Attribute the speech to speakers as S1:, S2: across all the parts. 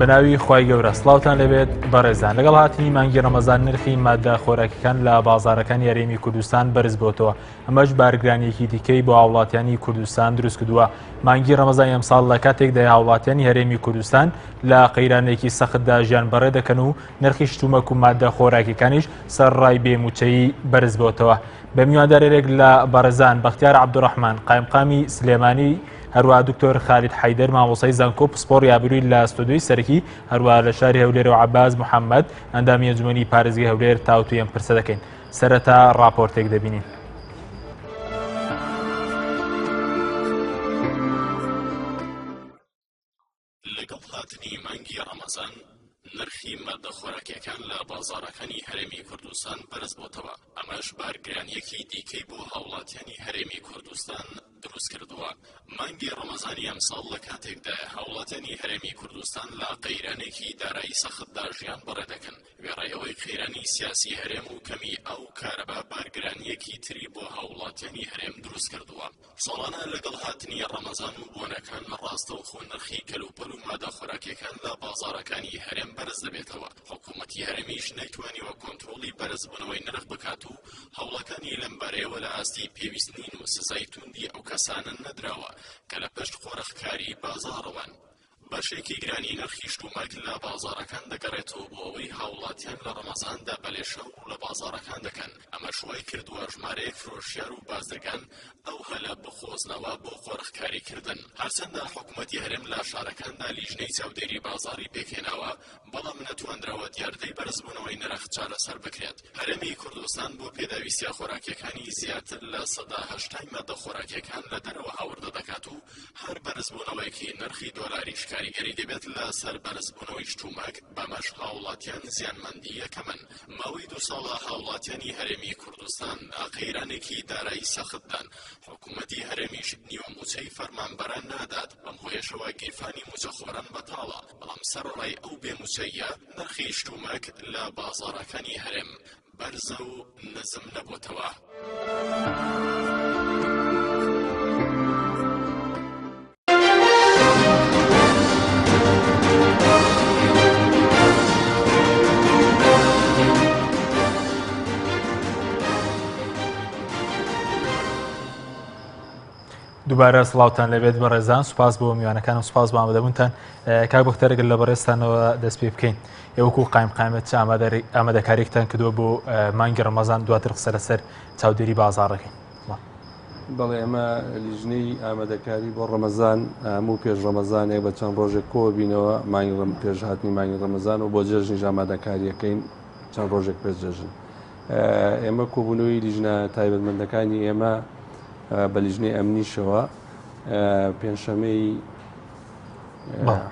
S1: بەناوی خوای گەورە سڵاوتان لەبێت بەڕێزان لەگەڵ هاتنی مانگی ڕەمەزان نرخی مادە خۆراکەکان لە بازارەکانی هەرێمی کوردستان بەرز بۆتەوە ئەمەش بارگرانیەکی دیکەی بۆ هاوڵاتیانی کوردستان دروست کردووە مانگی ڕەمەزانی ئەمساڵ لە کاتێکدا هاوڵاتیانی هەرێمی کوردستان لە قەیرانێکی سەختدا ژیان بەڕێ دەکەن و نرخی شتومەک و مادە خۆراکیەکانیش سەرڕای بێموچەیی بەرز بۆتەوە بە میواندارێک لە بەڕێزان بەختیار عەبدوڕەحمان قایمقامی سلێمانی هەروە دکتۆر خالید حەیدەر مامۆسای زانکۆ پسپۆڕی ئابووری لە ستۆدیۆی سەرەکی هەروە لە شاری هەولێر و عەباس محەممەد ئەندامی ئەنجومەنی پارێزگای هەولێر تاوتوێی ئەم پرسە دەکەین سەرەتا ڕاپۆرتێک دەبینین.
S2: لەگەڵ هاتنی مانگی ڕەمەزان نرخی ماددە خۆراکیەکان لە بازاڕەکانی هەرێمی کوردستان بەرزبۆتەوە، ئەمەش بارگرانییەکی دیکەی بۆ هاوڵاتیانی هەرێمی کوردستان دروستکردووە. مانگی ڕەمەزانی ئەمساڵ لە کاتێکدایە هاوڵاتیانی هەرێمی کوردستان لە قەیرانێکی دارایی سەختدا ژیان بەڕێدەکەن، وێڕای ئەوەی قەیرانی سیاسی هەرێم و کەمی ئاو و کارەبا بارگرانییەکی تری بۆ هاوڵاتیانی هەرێم دروستکردووە. ساڵانە لەگەڵ هاتنی ڕەمەزان و بۆنەکان ڕاستەوخۆ نرخی کەلوپەل و مادە خۆراکیەکان لە بازاڕەکانی هەرێم بەرز دەبێتەوە، حکوومەتی هەرێمیش نەیتوانیوە کۆنترۆڵی بەرزبوونەوەی نرخ بکات و هەوڵەکانی لەمبارەیەوە لە ئاستی پێویست نین و سزای توندی ئەو کەسانە نەدراوە کە لە پشت قۆرخکاری بازاڕەوەن. بەشێکی گرانی نرخی شتومەک لە بازاڕەکان دەگەڕێتەوە بۆ ئەوەی هاوڵاتیان لە ڕەمەزاندا بە لێشاو ڕوو لە بازاڕەکان دەکەن، ئەمەش وای کردووە ژمارەیەک فرۆشیار و بازرگان ئەو هەلە بقۆزنەوە بۆ قۆرخکاریکردن. هەرچەندە حکومەتی هەرێم لە شارەکاندا لیژنەی چاودێری بازاڕی پێکهێناوە، بەڵام نەتوانراوە دیاردەی بەرزبوونەوەی نرخ چارەسەر بکرێت. هەرێمی کوردستان بۆ پێداویستیە خۆراکیەکانی زیاتر لە 80% مادە خۆراکیەکان لە دەرەوە هاوردە دەکات و هەر بەرزبوونەوەیەکی نرخی دۆلاریش کاریگەری دەبێت لە سەر بەرزبوونەوەی شتومەک، بەمەش هاوڵاتیان زیانمەندی یەکەمن. ماوەی دوو ساڵە هاوڵاتیانی هەرێمی کوردستان لە قەیرانێکی دارایی سەختدان، حکومەتی هەرێمیش نیوە مووچەی فەرمانبەران نادات، بەم هۆیەشەوە گیرفانی مووچەخۆران بەتاڵە، بەڵام سەرەڕای ئەو بێ مووچەییە نرخی شتومەک لە بازاڕەکانی هەرێم بەرزە و نزم نەبۆتەوە.
S1: دووبارە سڵاوتان لەبێت بەڕێزان سوپاس بۆ میوانەکانم سوپاس بۆ ئامادەبوونتان کاک بەختیار گەر لە بەڕێزتانەوە دەست پێ بکەین ئێوەکو قایم قامەت چ ئامادەکاریێکتان کردووە بۆ مانگی ڕەمەزان دواتر قسە لەسەر چاودێری بازاڕەکەین
S3: بەڵێ ئێمە لیژنەی ئامادەکاری بۆ ڕەمەزان هەموو پێش ڕەمەزانێک بە چەند ڕۆژێک کۆبینەوە مانگی ڕەم پێش هاتنی مانگی ڕەمەزان و بۆ جەژنیش ئامادەکاریەکەین چەند ڕۆژێک پێش جەژن ئێمە کۆبوونەوەی لیژنە تایبەتمەندەکانی ئێمە بە لیژنەی ئەمنیشەوە پێنجشەمەی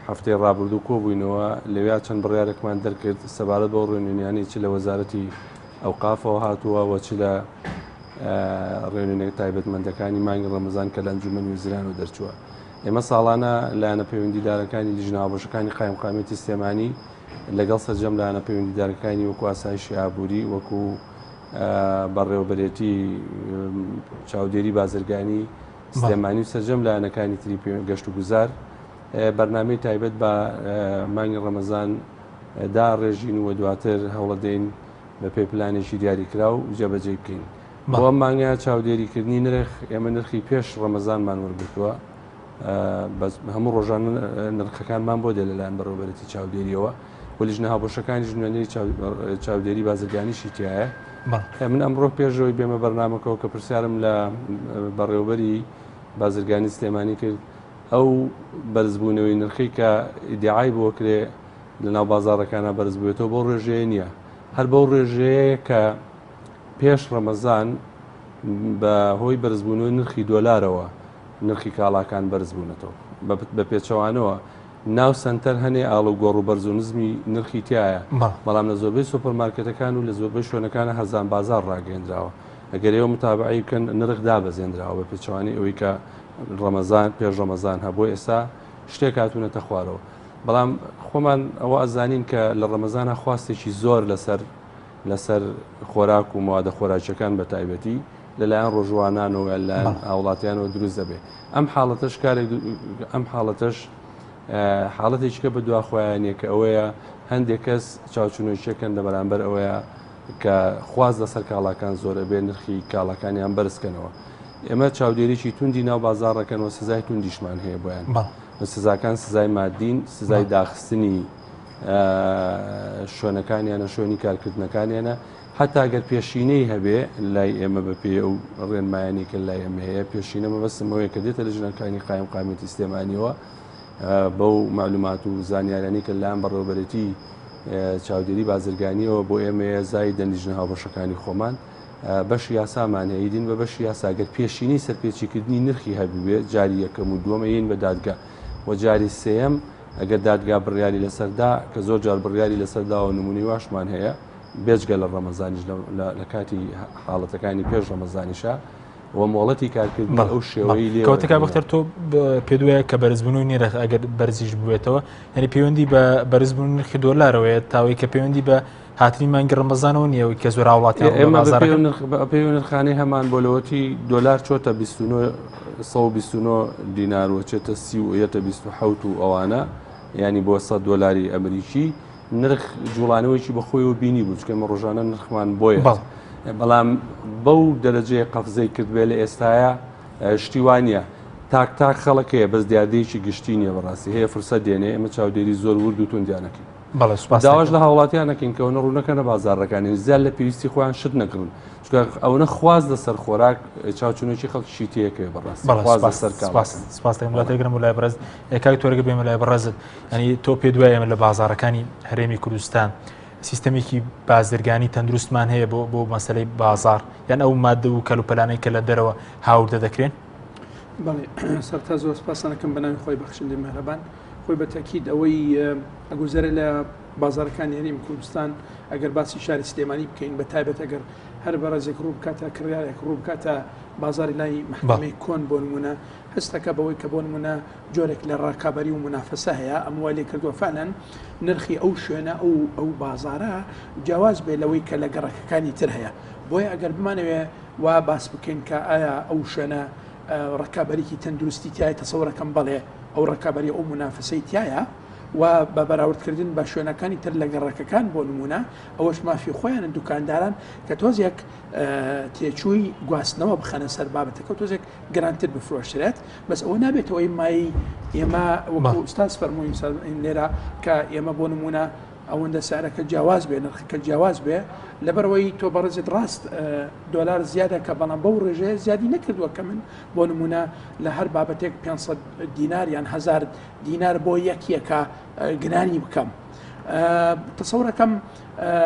S3: هەفتەی ڕابردوو کۆبووینەوە لەویا چەند بڕیارێکمان دەرکرد سەبارەت بەو ڕێنوێنیانەی چ لە وەزارەتی ئەوقافەوە هاتووە و چ لە ڕێنوێنە تایبەتمەندەکانی مانگی ڕەمەزان کە لە ئەنجومەنی وەزیرانەوە دەرچووە. ئێمە ساڵانە لایەنە پەیوەندیدارەکانی لیژنە هاوبەشەکانی قایمقامیەتی سلێمانی لەگەڵ سەرجەم لایەنە پەیوەندیدارەکانی وەکو ئاسایشی ئابووری وەکو بەڕێوەبەرێتی چاودێری بازرگانی سلێمانی و سەرجەم لایەنەکانی تری گەشت و گوزار بەرنامەی تایبەت بە مانگی ڕەمەزان دا ڕێژین و دواتر هەوڵەدەین بە پێی پلانێکی دیاریکراو جێبەجێی بکەین. بۆ ئەم مانگە چاودێریکردنی نرخ ئێمە نرخی پێش ڕەمەزانمان وەرگرتووە بەس هەموو ڕۆژان نرخەکانمان بۆ دێ لەلایەن بەڕێوەبەرێتی چاودێریەوە و لیژنە هاوبەشەکانیش نوێنەری چاودێری بازرگانیشی تایە من ئەمڕۆ پێشەوەی بێمە بەرنامەکەەوە کە پرسیارم لە بەڕێوەبەری بازرگانی سلێمانی کرد ئەو بەرزبوونەوەی نرخی کە ئیدعای بۆ کرێ لە ناو بازارەکانە بەرز بوێتەوە بۆ ڕێژەیە نییە هەر بەو ڕێژەیە کە پێش ڕەمەزان بە هۆی بەرزبوونەوەی نرخی دۆلارەوە نرخی کاڵاکان بەرز بوونەتەوە بە پێچەوانەوە ناو سەنتەر هەنێ ئاڵوگۆڕ و بەرز و نزمی نرخی تایە بەڵام لە زۆربەی سۆپەرمارکێتەکان و لە زۆربەی شوێنەکانە هەرزان بازار ڕاگەیەندراوە ئەگەر ئێوە متابعەی بکەن نرخ دابەزێنراوە بە پێچەوانەی ئەوەی کە ڕەمەزان پێش ڕەمەزان هەبوو ئێستا شتێک هاتوونەتە خوارەوە بەڵام خۆمان ئەوە ئەزانین کە لە ڕەمەزانە خواستێکی زۆر لەسەر لەسەر خۆراک و موادە خۆراکیەکان بە تایبەتی لەلایەن ڕۆژوانانەوە لەلایەن هاوڵاتیانەوە دروست دەبێت ئەم حاڵەتەش کارێک ئەم حاڵەتەش حاڵەتێکی کە بە دوا خۆیانە کە ئەوەیە هەندێک کەس چاوچنۆکیەکەن لە بەرامبەر ئەوەیە کە خواست لەسەر کاڵاکان زۆرە بێ نرخی کاڵاکانیان بەرزکەنەوە. ئێمە چاودێریی توندی ناو بازاڕەکەن و سزای توندیشمان هەیە بۆیان. سزاکان سزای مادین، سزای داخستنی شوێنەکانیانە، شوێنی کارکردنەکانیانە، هەتا گەر پێشینەی هەبێ لای ئێمە بە پێی ئەو ڕێنمایانی کە لای ئێمە هەیە، پێشینە مەبەستم ئەوەیە کە دێتە لەژنەکانی قایمقامیەتی سلێمانیەوە بەو مەعلومات و زانیارانەی کە لەلایەن بەڕێوەبەرێتی چاودێری بازرگانیەوە بۆ ئێمەیە زایدەن لیژنە هاوبەشەکانی خۆمان بەشی یاسامان هەیە ئیدین بە بەشی یاسا گەر پێشینەی سەرپێچیکردنی نرخی هەبووبێ جاری یەکەم و دووەم ئەیەین بە دادگا و جاری سێیەم ئەگەر دادگا بڕیاری لەسەردا کە زۆر جار بڕیاری لەسەرداوە نمونەی واشمان هەیە بێجگە لە ڕەمەزانیش لە کاتی حاڵەتەکانی پێش ڕەمەزانیشە و مۆڵەتی کارکردنی ئەو شێوەی لێ
S1: کەوتەکە بەختەر تۆ پێ دوایە کە بەرزبوون نرخ ئەگەر بەرزیش بوێتەوە یعنی پەیوەندی بە بەرزبوون نرخی دۆلارەوەیە تاوەی کە پەیوەندی بە هاتنی مانگی ڕەمەزانەوە نییە کە زۆر هاوڵاتیان
S3: ئێمە بە پێی نرخانی هەمان بۆ لەوەتی دۆلار چۆتە 29 دینار و چێتە سی و یەتە 27 و ئەوانە ینی بۆ 100 دۆلاری ئەمریکی نرخ جوڵانەوەیکی بەخۆیەوە بینی بوو چکە ئێمە ڕۆژانە نرخمان بۆیە بەڵام بەو دەرەجەیە قەفزەی کردبێ لە ئێستاە شتی وا نییە تاک تاک خەڵک هەیە بەس دیاردەیەکی گشتی نییە بەڕاستی هەیە فرسەت دێنێ ئێمە چاودێری زۆر ورد و توندیانەکەین
S1: بەڵێ سوپاس
S3: داواش لە هاوڵاتیان نەکەین کە ئەوەنە ڕوو نەکەنە بازاڕەکانی زیاد لە پێویستی خۆیان شت نەکڕن چونکە ئەوەنە خواست لەسەر خۆراک چاوچنۆکی خەڵکیشی تێکەوێ بەڕاستی
S1: بەڵێ
S3: خواست
S1: سوپاس
S3: لەسەر
S1: سوپاس
S3: کاڵاکان
S1: سوپاس دەکەم دواتر گرم بۆ لای بەڕێز کاک تۆرگە بێمە لای بەڕێزت ینی تۆ پێ دوای ئێمە لە بازاڕەکانی هەرێمی کوردستان سیستەمێکی بازرگانی تەندروستمان هەیە بۆ بۆ مەسلەی بازار یان ئەو مادە و کەلوپەلانەی کە لە دەرەوە هاوردە دەکرێن؟
S4: بەڵێ سەرتا زۆر سپاسان ئەکەم بە ناوی خۆی بەخشندەی مهرەبان خۆی بە تەکید ئەوەی ئەگوزەرێ لە بازارەکانی هەرێمی کوردستان ئەگەر باسی شاری سلێمانی بکەین بە تایبەت ئەگەر هەر بەڕێزێک ڕوو بکاتە کڕیارێک ڕوو بکاتە بازاری لای مەحکەمەی کۆن بۆ نمونە هەستەکە بەوەی کە بۆ نمونە جۆرێک لە ڕکابەری و منافەسە هەیە ئەم وای لێ کردووە فعلەن نرخی ئەو شوێنە ئەو ئەو بازارە جیاواز بێ لەوەی کە لە گەڕەکەکانی تر هەیە بۆیە ئەگەر بمانەوێ وا باس بکەین کە ئایا ئەو شوێنە ڕکابەریی تەندروستی تایە تەسەورەکەم بەڵێ ئەو ڕکابەری ئەو منافەسەی تایە و بە بەراوردکردن بە شوێنەکانی تر لە گەڕەکەکان بۆ نمونە ئەوەش مافی خۆیانن دوکانداران کە تۆزێک تێچووی گواستنەوە بخەنە سەر بابەتەکە تۆزێک گرانتر بفرۆشرێت بەس ئەوە نابێتەوەی مای ئێمە وەکو ئوستاز فەرمووی لێرە کە ئێمە بۆ نمونە ئەوەندە سعرەکە جیاواز بێ نرخەکە جیاواز بێ لەبەرەوەی تۆ بەڕێزت ڕاست دۆلار زیادە کە بەڵام بەو ڕێژەیە زیادی نەکردووە کە من بۆ نمونە لە هەر بابەتێک 500 دینار یان 1000 دینار بۆ یەک یەکە گرانی بکەم تەسەورەکەم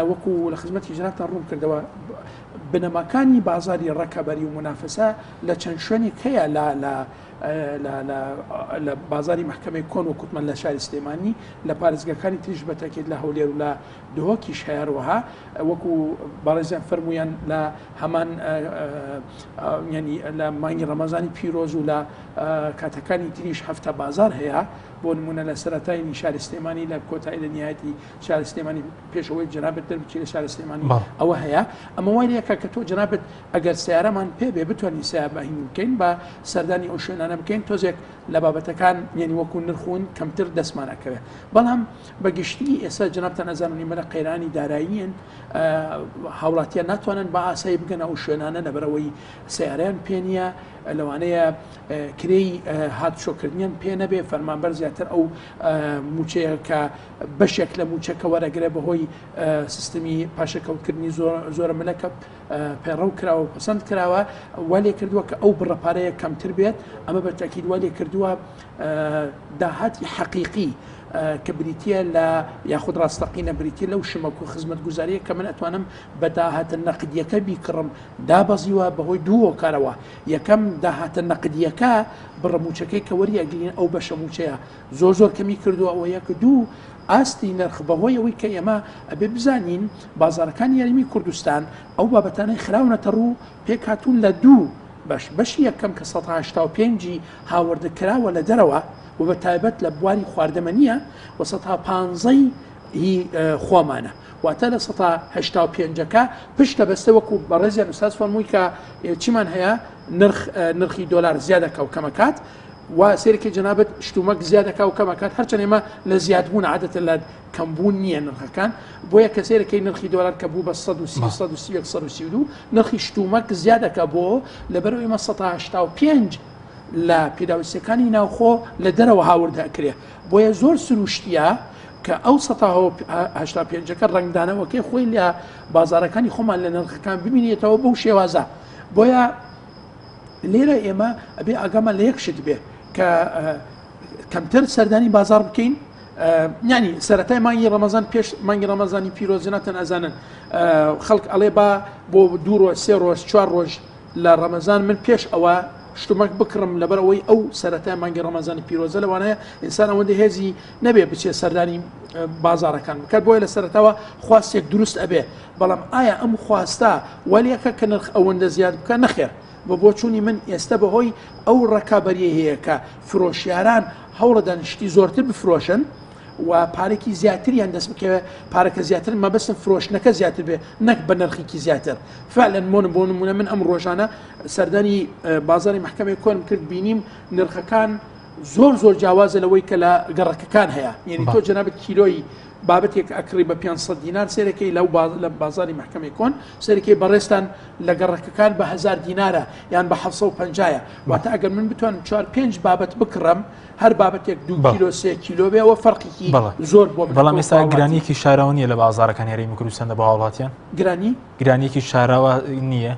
S4: وەکو لە خزمەتی جنابتان ڕوون کردەوە بنەماکانی بازاری ڕەکەبەری و منافەسە لە چەند شوێنێک هەیە لە لە لە بازاری مەحکەمەی کۆن و کوتمان لە شاری سلێمانی لە پارێزگاکانی تریش بە تەکید لە هەولێر و لە دهۆکیش هەیە هەروەها وەکو بەڕێزیان فەرموویان لە هەمان ینی لە مانگی ڕەمەزانی پیرۆز و لە کاتەکانی تریش هەفتە بازار هەیە بۆ نمونە لە سەرەتای شاری سلێمانی لە کۆتایی لە نهایەتی شاری سلێمانی پێشەوەی جەنابت دەربچی لە شاری سلێمانی ئەوە هەیە ئەمە وای لەکە کە تۆ جەنابت ئەگەر سیارەمان پێ بێ بتوانین سیا بەهین بکەین بە سەردانی ئەو شوێنانە بکەین تۆزێک لە بابەتەکان یعنی وەکو نرخون کەمتر دەستمان ئەکەوێت بەڵام بە گشتی ئێستا جەنابتان ئەزانن ئێمە لە قەیرانی داراییەن هاوڵاتیان ناتوانن بە ئاسایی بگەنە ئەو شوێنانە لەبەرەوەی سیارەیان پێ نییە لەوانەیە کرێی هاتوچۆکردنیان پێ نەبێ فەرمانبەر زیاتر ئەو موچەیە کە بەشێک لە موچەکە وەرەگرێ بەهۆی سیستمی پاشەکەوتکردنی زۆرە ملەکە پەیڕەو کراوە و پەسەند کراوە وا لێ کردووە کە ئەو بڕە پارەیە کەمتر بێت ئەمە بە تەکید وا لێ کردووە داهاتی حەقیقی کە بریتە لە یاخود ڕاستەقینە بریتە لەو شمەک و خزمەت گوزاریە کە من ئەتوانم بە داهاتە نەقدیەکە بیکڕم دابەزیوە بەهۆی دوو هۆکارەوە یەکەم داهاتە نەقدیەکە بڕە موچەکەی کە وەری ئەگرین ئەو بەشە موچەیە زۆر زۆر کەمی کردووە ئەوە یەک دوو ئاستی نرخ بەهۆی ئەوەی کە ئێمە ئەبێ بزانین بازاڕەکانی هەرێمی کوردستان ئەو بابەتانەی خراونەتە ڕوو پێکهاتوون لە دوو بەش بەشی یەکەم کە 185 ی هاوردە کراوە لە دەرەوە و بە تایبەت لە بواری خواردەمەنیە و سەتا پانزەی هی خۆمانە واتە لە سەتا هەشتا و پێنجەکە پشت دەبەستێ وەکو بەڕێزیان ئوستاز فەرمووی کە چیمان هەیە نرخ نرخی دۆلار زیادەکە و کەمەکات. وا سەیرەکەی جەنابت شتومەک زیاد ئەکا و کەم ئەکات هەرچەند ئێمە لە زیادبوون عادەتە لە کەمبوون نییە نرخەکان بۆیە کە سەیرەکەی نرخی دۆلار کە بوو بە 130 131 132 نرخی شتومەک زیاد ئەکا بۆ لەبەرئەوەی ئێمە 85 لە پێداویستیەکانی ناوخۆ لە دەرەوە هاوردە ئەکرێ بۆیە زۆر سروشتیە کە ئەو 85ەکە ڕەنگدانەوەکەی خۆی لە بازارەکانی خۆمان لە نرخەکان ببینێتەوە بەو شێوازە بۆیە لێرە ئێمە ئەبێ ئاگامان لە یەک شت بێ کە کەمتر سەردانی بازار بکەین ینی سەتای مانگی ڕەمەزان پێش مانگی ڕەمەزانی پیرۆزناتەن ئەزانن خەڵک ئەڵێ با بۆ دوو ڕۆژ سێ ڕۆژ چوار ڕۆژ لە ڕەمەزان من پێش ئەوە شتومەک بکڕم لەبەر ئەوەی ئەو سەرەتای مانگی ڕەمەزانی پیرۆزە لەوانەیە ئینسان ئەوەندە هێزی نەبێ بچێ سەردانی بازارەکان بکات بۆیە لە سەرەتاوە خواستێک دروست ئەبێ بەڵام ئایا ئەم خواستە وەلیەکە کە نرخ ئەوەندە زیاد بکە نەخێر بە بۆچوونی من ئێستا بەهۆی ئەو ڕکابەریە هەیە کە فرۆشیاران هەوڵەدەن شتی زۆرتر بفرۆشن و پارێکی زیاتریان دەست بکەوێت پارەکە زیاتر مەبەستم فرۆشتنەکە زیاتر بێ نەک بە نرخێکی زیاتر فعلا مۆن بۆ نمونە من ئەم ڕۆژانە سەردانی بازاری محکمەی کۆنم کرد بینیم نرخەکان زۆر زۆر جیاوازە لەوەی کە لە گەڕەکەکان هەیە یعنی تۆ جەنابەت کیلۆی بابەتێک ئەکڕی بە 500 دینار سێرەکەی لەو لە بازاری محکمەی کۆن سەرەکەی بەڕێستان لە گەڕەکەکان بە 1000 دینارە یان بە 750 واتە ئەگەر من بتوانم چوار پێنج بابەت بکڕم هەر بابەتێک دو کیلۆ سێ کیلۆ بێ ئەوە فەرقێکی زۆر بۆ من
S1: بەڵام ئێستا گرانیەکی شاراوە نییە لە بازارەکانی هەرێمی کوردستان بۆ هاوڵاتیان
S4: گرانی
S1: گرانیەکی شاراوە نییە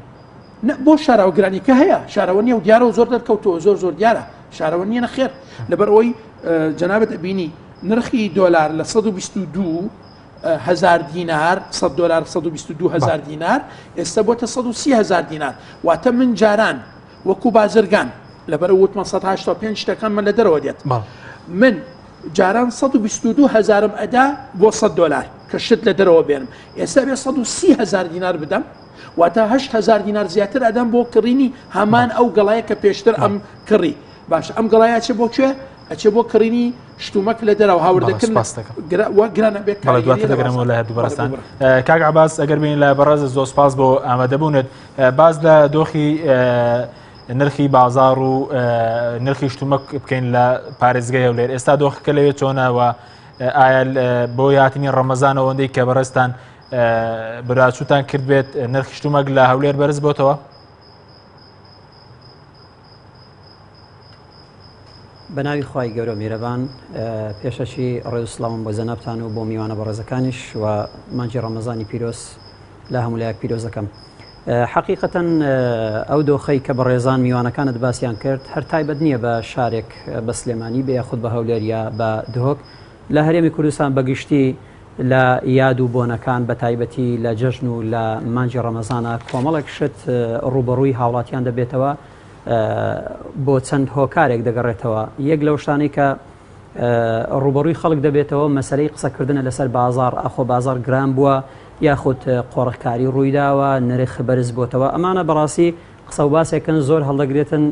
S4: بۆ شاراوە گرانیکە هەیە شارەوە نیە و دیارە و زۆر دەرکەوتەوە زۆر زۆر دیارە شارەوە نییە نەخێر لەبەر ئەوەی جەنابەت ئەبینی نرخی دۆلار لە 122 هزار دینار 100 دلار 122 هزار دینار ئێستا بۆتە 130 هزار دینار واتە من جاران وەکو بازرگان لەبەر وتمان 185 شتەکان من لە دەرەوە دێت من جاران 122 هزارم ئەدا بۆ 100 دلار کە شت لە دەرەوە بێنم ئێستا بێ 130 هزار دینار بدەم واتە 8000 دینار زیاتر ئەدەم بۆ کڕینی هەمان ئەو گەڵایە کە پێشتر ئەم کڕی باش ئەم گەڵایە چێ بۆ کوێ ئەچێ بۆ کڕینی شتومەک لە دەرەوە هاوردەکردن گرانە بێت
S1: دواتر دەگەرمەوە لە هەردوو بەڕێزتان کاک عباس ئەگەر بین لە بەڕێز زۆر سپاس بۆ ئامادەبوونت باز لە دۆخی نرخی بازار و نرخی شتومەک بکەین لە پارێزگای هەولێر ئێستا دۆخەکە لەوێ چۆنەوە ئایا بۆ هاتنی ڕەمەزان ئەوەندەی کە بەڕێزتان براچوتان کرد بێت نرخی شتومەک لە هەولێر بەرز بۆتەوە؟
S5: بە ناوی خوای گەورە و میرەبان پێشەکی ڕێز و سڵاوم بۆ جەنابتان و بۆ میوانە بەڕێزەکانیش و مانگی ڕەمەزانی پیرۆز لە هەموو لایەک پیرۆز دەکەم. حەقیقەتەن ئەو دۆخەی کە بەڕێزان میوانەکانت باسیان کرد هەر تایبەت نییە بە شارێک بە سلێمانی بێ یاخود بە هەولێر یا بە دهۆک لە هەرێمی کوردستان بەگشتی لە یاد و بۆنەکان بە تایبەتی لە جەژن و لە مانگی ڕەمەزانە کۆمەڵێک شت ڕووبەڕووی هاوڵاتیان دەبێتەوە بۆ چەند هۆکارێک دەگەڕێتەوە یەک لەو شتانەی کە ڕوبەڕووی خەڵک دەبێتەوە مەسلەی قسەکردنە لەسەر بازار ئاخۆ بازار گران بووە یاخود قۆڕخکاری ڕوویداوە نرخ بەرز بۆتەوە ئەمانە بەڕاستی قسە و باسێکن زۆر هەڵدەگرێتن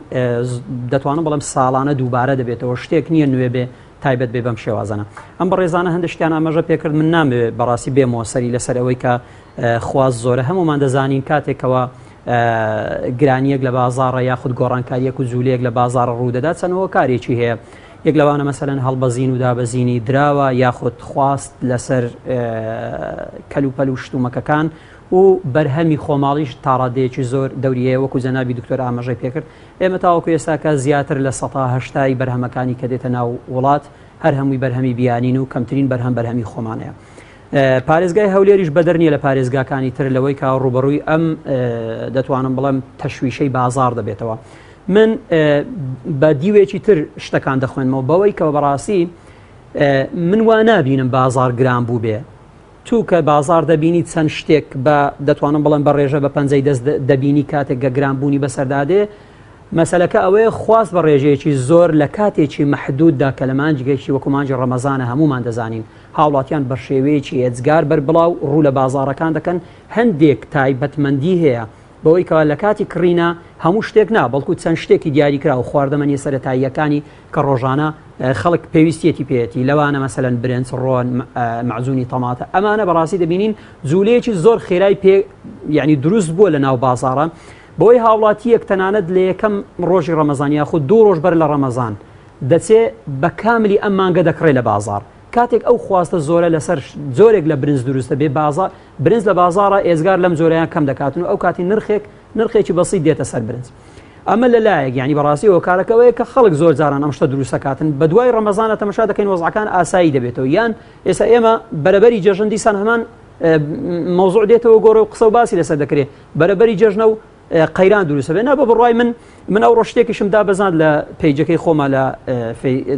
S5: دەتوانم بڵێم ساڵانە دووبارە دەبێتەوە شتێک نییە نوێ بێ تایبەت بێ بەم شێوازانە ئەم بەڕێزانە هەندێک شتیان ئاماژە پێکرد من نامەوێ بەڕاستی بێمەوە سەری لەسەر ئەوەی کە خواست زۆرە هەمومان دەزانین کاتێکەوە گرانیەک لە بازاڕە یاخود گۆڕانکاریەک و جوولەیەک لە بازاڕە ڕوودەدات چەند هۆکارێکی هەیە یەک لەوانە مەسەلەن هەڵبەزین و دابەزینی دراوە یاخود خواست لەسەر کەلوپەل و شتومەکەکان و بەرهەمی خۆماڵیش تاڕادەیەکی زۆر دەوری هەیە وەکو جەنابی دکتۆر ئاماژەی پێکرد ئێمە تاوەکو ئێستاکە زیاتر لە 180 بەرهەمەکانی کە دێتە ناو وڵات هەر هەمووی بەرهەمی بیانین و کەمترین بەرهەم بەرهەمی خۆمانەیە. پارێزگای هەولێریش بەدەر نییە لە پارێزگاکانی تر لەوەی کە ڕووبەڕووی ئەم دەتوانم بڵێم تەشویشەی بازاڕ دەبێتەوە. من بە دیوێکی تر شتەکان دەخوێنمەوە بەوەی کە بەڕاستی من وا نابینم بازار گران بوو بێ تو کە بازار دەبینی چەند شتێک بە دەتوانم بڵێم بە ڕێژە بە پەنجەی دەست دەبینی کاتێک گە گرانبوونی بەسەردادێ مەسەلەکە ئەوەیە خواست بە ڕێژەیەکی زۆر لە کاتێکی مەحدوددا کە لە مانگێکی وەکو مانگی ڕەمەزانە هەمومان دەزانین هاوڵاتیان بە شێوەیەکی ئێجگار بەربڵاو ڕوو لە بازاڕەکان دەکەن، هەندێک تایبەتمەندی هەیە بەوەی کەوا لە کاتی کڕینا هەموو شتێک نا بەڵکو چەند شتێکی دیاریکراو خواردەمەنیە سەرەتاییەکانی کە ڕۆژانە خەڵک پێویستیەتی پێیەتی لەوانە مەسەلەن برنج ڕۆن مەعجونی تەماتە ئەمانە بەڕاستی دەبینین جوولەیەکی زۆر خێرای پێ یعنی دروست بووە لە ناو بازاڕە. بەوەی هاوڵاتییەک تەنانەت لە یەکەم ڕۆژی ڕەمەزان یاخود دوو ڕۆژ بەر لە ڕەمەزان دەچێ بە کاملی ئەم مانگە دەکڕێ لە بازاڕ کاتێک ئەو خواستە زۆرە لەسەر جۆرێک لە برنج دروستە بێ بازاڕ برنج لە بازاڕە ئێزگار لەم جۆرەیان کەم دەکاتن و ئەو کاتی نرخێک نرخێکی بەسیط دێتە سەر برنج ئەمە لە لایەک یعنی بەڕاستی هۆکارەکەەوەیە کە خەڵک زۆر جاران ئەم شتە دروستەکاتن بە دوای ڕەمەزانە تەمەشا دەکەین وەزعەکان ئاسایی دەبێتەوە یان ئێستا ئێمە بەرەبەری جەژن دیسان هەمان مەوزوع دێتەوە گۆڕێ و قسە و باسی لەسەر دەکرێت بەرەبەری جەژنە و قەیران دروستە بێ نا بە بڕوای من من ئەو ڕۆشتێکیشم دابەزاند لە page ەکەی خۆما لە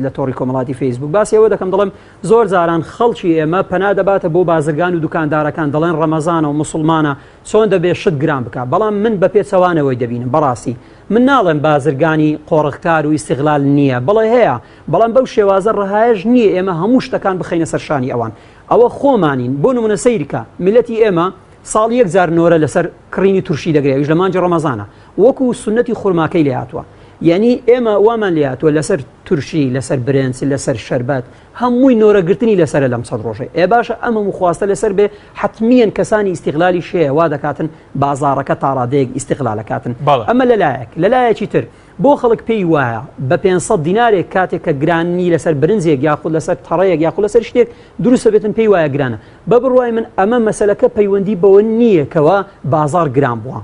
S5: لە تۆڕی کۆمەڵاتی فەیسبوک باسی ئەوە دەکەم دەڵێم زۆر جاران خەڵکی ئێمە پەنا دەباتە بۆ بازرگان و دوکاندارەکان دەڵێن ڕەمەزانە و مسلمانە چۆن دەبێ شت گران بکە بەڵام من بە پێچەوانەوەی دەبینم بەڕاستی من ناڵێم بازرگانی قۆڕخکار و ئیسیغلال نییە بەڵێ هەیە بەڵام بەو شێوازە ڕەهایەش نییە ئێمە هەموو شتەکان بخەینە سەرشانی ئەوان ئەوە خۆمانین بۆ نمونە سەیرکە میلەتی ئێمە ساڵی یەک جار نۆرە لەسەر کڕینی تورشی دەگرێ ئەویش لە مانگی ڕەمەزانە وەکو سوننەتی خورماکەی لێ هاتووە یعنی ئێمە وامان لێ هاتووە لەسەر تورشی لەسەر برنج لەسەر شەربەت هەمووی نۆرەگرتنی لەسەرە لەم چەند ڕۆژەی ئێ باشە ئەم هەموو خواستە لەسەر بێ حتمیەن کەسانی ئیستیغلالی شەیە وا دەکاتن بازاڕەکە تاڕادەیەک ئیستیغلالەکاتن ئەمە لەلایەک لەلایەکی تر بۆ خەڵک پێی وایە بە 500 دینارێک کاتێک کە گرانی لەسەر برنجێک یاخود لەسەر تەڕەیەک یاخود لەسەر شتێک دروستە بێتن پێی وایە گرانە بە بڕوای من ئەمە مەسەلەکە پەیوەندی بەوە نییە کەوا بازاڕ گران بووە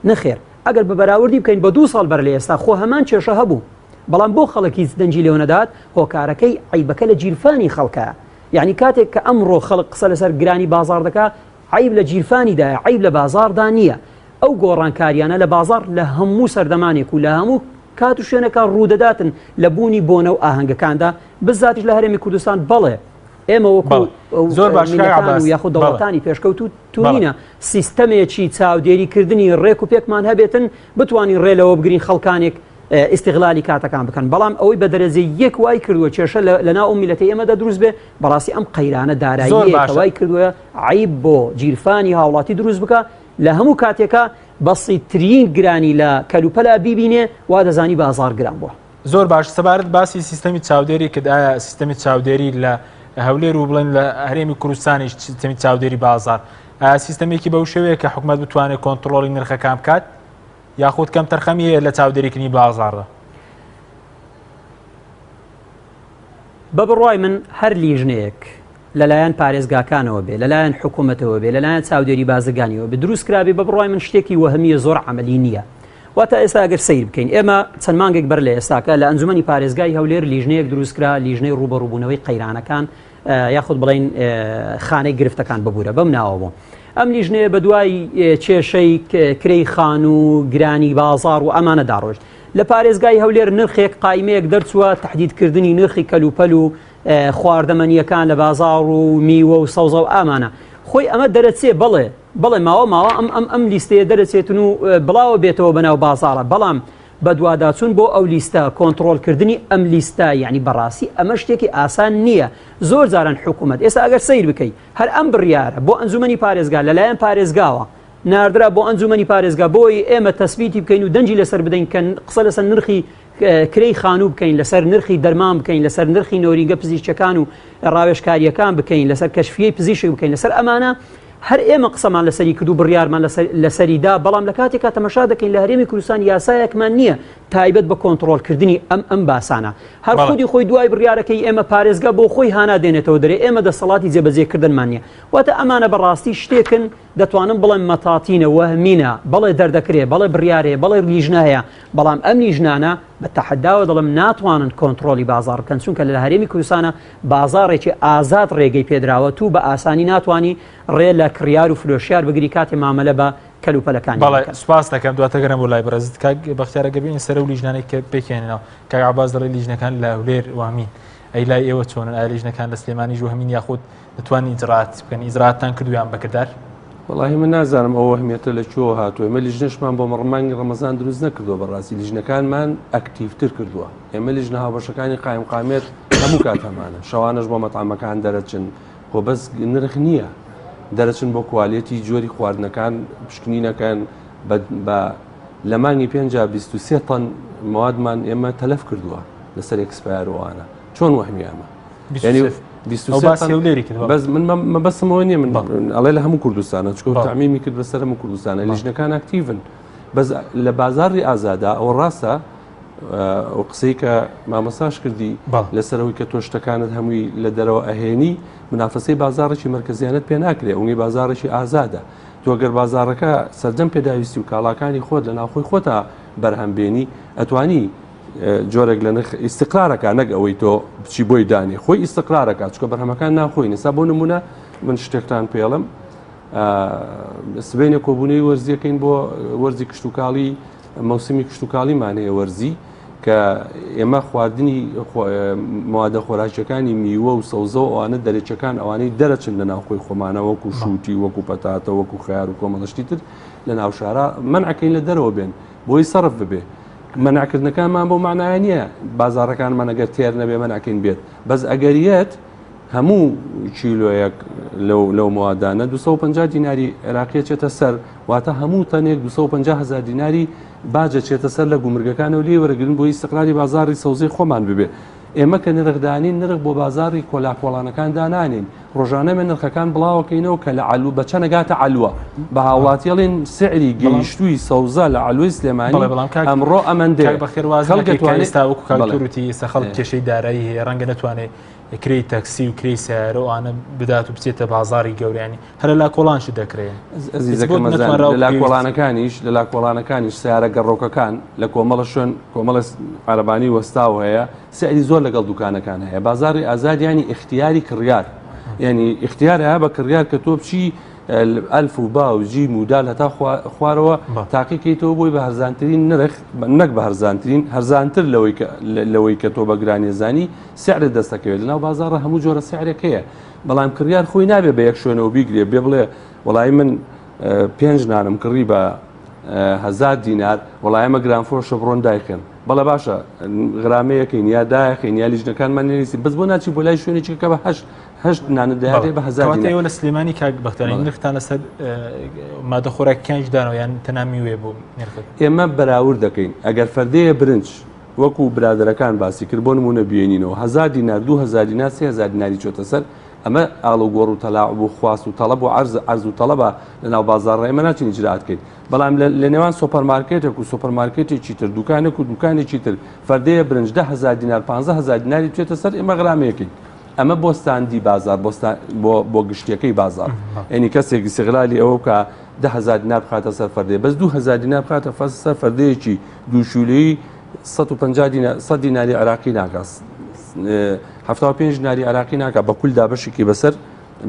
S5: نەخێر ئەگەر بە بەراوردی بکەین بە دوو ساڵ بەر لە ئێستا خۆ هەمان کێشە هەبوو بەڵام بۆ خەڵک هیچ دەنگی لێوە نەدات هۆکارەکەی عەیبەکە لە گیرفانی خەڵکە یعنی کاتێک کە ئەمڕۆ خەڵک قسە لەسەر گرانی بازاڕ دەکا عەیب لە گیرفانیدایە عەیب لە بازاڕدا نییە ئەو گۆڕانکاریانە لە بازاڕ لە هەموو سەردەمانێک و لە هەموو کات و شوێنەکە ڕوودەداتن لە بوونی بۆنە و ئاهەنگەکاندا بزاتیش لە هەرێمی کوردستان بەڵێ ئێمە وەکو
S1: زۆر باش
S5: و یاخود دەوڵەتانی پێشکەوتوو تونینە سیستەمێکی چاودێریکردنی ڕێک و پێکمان هەبێتن بتوانین ڕێ لەوە بگرین خەڵکانێک ئیستغلالی کاتەکان بکەن بەڵام ئەوەی بە دەرەجەی یەک وای کردووە کێشە لە ناو ئەو میلەتی ئێمەدا دروست بێ بەڕاستی ئەم قەیرانە دارایی وای کردووە عیب بۆ گیرفانی هاوڵاتی دروست بکە لە هەموو کاتێکا بەسیترین گرانی لە کەلوپەلا بیبینێ وا دەزانی بازار گران بووە.
S1: زۆر باش سەبارەت باسی سیستەمی چاودێری کرد ئایا سیستەمی چاودێری لە هەولێر و بڵێن لە هەرێمی کوردستانیش سیستەمی چاودێری بازار ئایا سیستەمێکی بەو شێوەیە کە حکومەت بتوانێت کۆنتڕۆڵی نرخەکان بکات یاخود کەم تەرخەمی هەیە لە چاودێریکردنی بازاڕدا؟
S5: بە بڕوای من هەر لیژنەیەک لەلایەن پارێزگاکانەوە بێ، لەلایەن حکومەتەوە بێ، لەلایەن چاودێری بازرگانیەوە بێ دروست کرابێ بە بڕوای من شتێکی وەهمیە زۆر عەمەلی نییە. واتە ئێستا ئەگەر سەیر بکەین ئێمە چەند مانگێک بەر لە ئێستاکە لە ئەنجومەنی پارێزگای هەولێر لیژنەیەک دروست کرا لیژنەی ڕووبەڕووبوونەوەی قەیرانەکان یاخود بڵین خانەی گرفتەکان ببوورە بەم ناوە بوو. ئەم لیژنەیە بە دوای کێشەی کرێی خانوو، گرانی بازاڕ و ئەمانە داڕۆشت. لە پارێزگای هەولێر نرخێک قایمەیەک دەرچووە تەحدیدکردنی نرخی کەلوپەل و خواردەمەنییەکان لە بازاڕ و میوە و سەوزە و ئامانە. خۆی ئەمە دەرەچێ بەڵێ بەڵێ ماوە ماوە ئەم ئەم ئەم لیستەیە دەرەچێتن و بڵاوە بێتەوە بەناو بازاڕە بەڵام بەدواداچوون بۆ ئەو لیستە کۆنتڕۆڵکردنی ئەم لیستە یعنی بەڕاستی ئەمە شتێکی ئاسان نییە زۆر جاران حکوومەت ئێستا ئەگەر سەیر بکەی هەر ئەم بڕیارە بۆ ئەنجومەنی پارێزگا لەلایەن پارێزگاوە ناردرا بۆ ئەنجومەنی پارێزگا بۆی ئێمە تەسبیتی بکەین و دەنگی لەسەر بدەین کە قسە لەسەر نرخی کرێی خانوو بکەین لەسەر نرخی دەرمان بکەین لەسەر نرخی نۆرینگە پزیشکەکان و ڕاوێژکاریەکان بکەین لەسەر کەشفیەی پزیشک بکەین لەسەر ئەمانە هەر ئێمە قسەمان لەسەری کرد و بڕیارمان لەسەری دا بەڵام لە کاتێکا تەمەشا دەکەین لە هەرێمی کوردستان یاسایەکمان نییە تایبەت بە کۆنتڕۆڵکردنی ئەم ئەم باسانە هەر خودی خۆی دوای بڕیارەکەی ئێمە پارێزگا بۆ خۆی هانا دێنێتەوە دەرێ ئێمە دەسەڵاتی جێبەجێکردنمان نییە واتە ئەمانە بەڕاستی شتێکن دەتوانم بڵێم مەتاتینە وەهمینە بەڵێ دەردەکرێ بەڵێ بڕیارێ بەڵێ لیژنە هەیە بەڵام ئەم لیژنانە بە تەحەداوە دەڵێم ناتوانن کۆنتڕۆڵی بازاڕ بکەن چونکە لە هەرێمی کوردستانە بازاڕێکی ئازاد ڕێگەی پێدراوە تو بە ئاسانی ناتوانی ڕێ لە کڕیار و فرۆشیار بگری کاتێ مامەلە بە کەلوپەلەکانی
S1: بەڵێ سوپاس دەکەم دواتر گەرم بۆ لای بەڕێزت کاک بەختیار ئەگەر بێینە سەر ئەو لیژنانەی کە پێکهێنراوە کاک عەباس دەڵێ لیژنەکان لە هەولێر وامین ئەی لای ئێوە چۆنن ئایا لیژنەکان لە سلێمانیش وەهمین یاخود دەتوانن ئیجرات بکەن ئیجراتتان کردویان بەکردار
S3: وەڵاهی من نازانم ئەو وەهمیەتە لە کوێوە هاتووە ئێمە لیژنەشمان بۆ مانگی ڕەمەزان دروست نەکردووە بەڕاستی لیژنەکانمان ئەکتیڤتر کردووە ئێمە لیژنە هاوبەشەکانی قایمقامێت هەموو کات هەمانە شەوانەش بۆ مەتعەمەکان دەرەچن خۆ بەس نرخ نییە دەرەچن بۆ کوالێتی جۆری خواردنەکان پشکنینەکەن بە لە مانگی پێنج 23 تەن موادمان ئێمە تەلەف کردووە لەسەر expire وانە چۆن وەهمی ئەمە بەس من مەبەستمەوە نییە من ئەڵێ لە هەموو کوردستانە چکۆ تەعمیمی کرد بەسەر هەموو کوردستانە لیژنەکان ئەکتیڤن. بەس لە بازاڕی ئازادا ئەوە ڕاستە ئەو قسەی کە مامۆستاش کردی لەسەرەوەی کە تۆ شتەکانت هەمووی لە دەرەوە ئەهێنی منافەسەی بازاڕێکی مەرکەزیانت پێ ناکرێ ئەوەی بازاڕێکی ئازادە تۆ گەر بازاڕەکە سەرجەم پێداویستی و کاڵاکانی خۆت لە ناوخۆی خۆتا بەرهەم بێنی ئەتوانی جۆرێک لە نرخ ئیستقرارەکە نەک ئەوەی تۆ بچی بۆی دانی خۆی ئیستقرارەکە چکە بەرهەمەکان ناخۆی نسا بۆ نمونە من شتێکتان پێڵم سبینە کۆبوونەوەی وەرزیەکەین بۆ وەرزی کشتتوکاڵی مەوسمی کشتتوکاڵیمان هەیە وەرزی کە ئێمە خواردنی موادە خۆراکیەکانی میوە و سەوزە و ئەوانە دەرەچەکان ئەوانەی دەرەچن لە ناوخۆی خۆمانە وەکو شووتی وەکو پەتاتە وەکو خیار و کۆمەڵشتی تر لە ناوشارە مەنعەکەین لە دەرەوە بێن بۆی سەرف ببێ مەنعکردنەکانمان بۆ معناە نییە بازارەکانمان ئەگەر تێر نەبێ مەنعکەین بێت بەس ئەگەریەت هەموو کیلۆیەک لەو لەو موادانە 250 دیناری عێراقی چێتە سەر واتە هەموو تەنێک 250 هزار دیناری باج ئەچێتە سەر لە گومرگەکانەوە لێی وەرەگرن بۆی ئیستقراری بازاڕی سەوزەی خۆمان ببێ. ئێمە کە نرخدانین نرخ بۆ بازاڕی کۆلا کۆڵانەکان دانانێین ڕۆژانە مە نرخەکان بڵاوەکەینەوە کە لە عەلو بە چەند ئەگاتە عەلوە بە هاوڵاتی ئەڵێن سعری گەیشتووی سەوزە لە عەلوەی سلێمانی
S1: بەڵام کاک
S3: ئەمڕۆ ئەمەندەیە
S1: کاک بەختیار واز
S3: خەڵک
S1: نەکەی کە
S3: ئەتوانێ
S1: ئێستا وەکو کاک
S3: بەڵێ
S1: تور وتی ئێستا خەڵک کێشەی دارایی هەیە ڕەنگە نەتوانێ کرێی تەکسی و کرێی سەیارە و ئەوانە بدات و بچێتە بازاڕی گەورە یانی هەر لە لاکۆڵان شت دەکرێ.
S3: ئەزیزەکەم ئەزانم لە لاکۆڵانەکانیش لە لاکۆڵانەکانیش سیارە گەڕۆکەکان لە کۆمەڵە شوێن کۆمەڵە عەرەبانی وەستاو هەیە سعری زۆر لەگەڵ دوکانەکان هەیە بازاری ئازاد ینی اختیاری کڕیار ینی اختیار هەیە بە کڕیار کە تۆ بچی ئەلف و با و جیم و دال هەتا خوارەوە تاقیکەیتەوە بۆی بە هەرزانترین نرخ نەک بە هەرزانترین هەرزانتر لەوەی کە لەوەی کە تۆ بە گرانیزانی سعرت دەستەکەوێت لەناو بازاڕە هەموو جۆرە سعرێک هەیە بەڵام کڕیار خۆی نابێ بە یەک شوێنەوە بیگرێ بێ بڵێ وەڵی من پێنج نانم کڕی بە هزار دینار وەڵای ئەمە گرانفرۆشە بڕۆن دایخێن بەڵێ باشە غرامەیەکەین یا دایخین یا لیژنەکانمان نێنیسی بەس بۆ ناچی بۆ لای شوێنێکی کە بە هەشت هەشت نانە دایێ بە هزار
S1: دینار ئێوە لە سلێمانی کاک بەختیاری نرختان لەسەر مادە خۆراکیانش دانەوە یان تەنها میوێ بۆ نرخەکە
S3: ئێمە بەراورد دەکەین ئەگەر فەردەیە برنج وەکو برادەرەکان باسی کرد بۆ نمونە بێنینەوە هەزار دینار 2000 دینار 3000 دیناری چۆتە سەر ئەمە ئاڵوگۆڕ و تەلاعب و خواست و تەڵەب و عەرز عەرز و تەڵەبە لەناو بازاڕ ئێمە ناچین ئیجرائات کەین بەڵام لە نێوان سۆپەرمارکێتێک و سۆپەرمارکێتێکی تر دوکانێک و دوکانێکی تر فەردەیە برنج 10000 دینار 15000 دیناری بچێتە سەر ئێمە غرامەیەکەین ئەمە بۆ ستاندی بازار بۆ بۆ گشتیەکەی بازار یعنی کەسێک ئیستغلالی ئەوە بکە 10000 دینار بخاتە سەر فەردەیە بەس 2000 دینار بخاتە سەر فەردەیەکی دوو کیلۆیی 150 دینار 100 دیناری عراقی ناکات 75 دیناری عراقی ناکات بە کول دابەشێکی بەسەر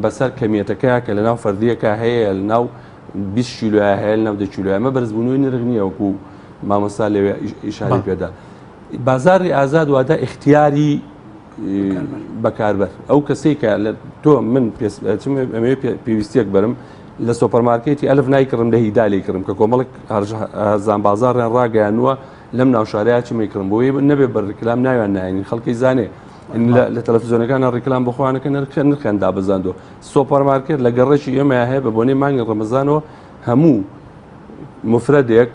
S3: بەسەر کەمیەتەکەیە کە لەناو فەردیەکە هەیە لەناو 20 کیلۆیە هەیە لەناو 10 کیلۆیە ئەمە بەرزبوونەوەی نرخ نییە وەکو مامۆستا لەوێ ئیشاری پێدا بازاری ئازاد واتە ئیختیاری بەکاربەر ئەو کەسەی کە لە تۆ من پێویستیەک بەرم لە سۆپەرمارکێتی ئەلف نایکڕم لە هیدا لێ کڕم کە کۆمەڵک هەرزان بازاڕیان ڕاگەیانووە لەم ناوشارەیە چی میکڕم بۆی نەبێ بە ڕیکلام ناویان ناێنین خەڵکی زانێ لە تەلەفزیۆنەکانە ڕیکلام بۆ خۆیانەکە نرخ نرخیان دابەزاندووە سۆپەرمارکێت لە گەڕێکی ئێمە هەیە بە بۆنەی مانگی ڕەمەزانەوە هەموو مفرەدێک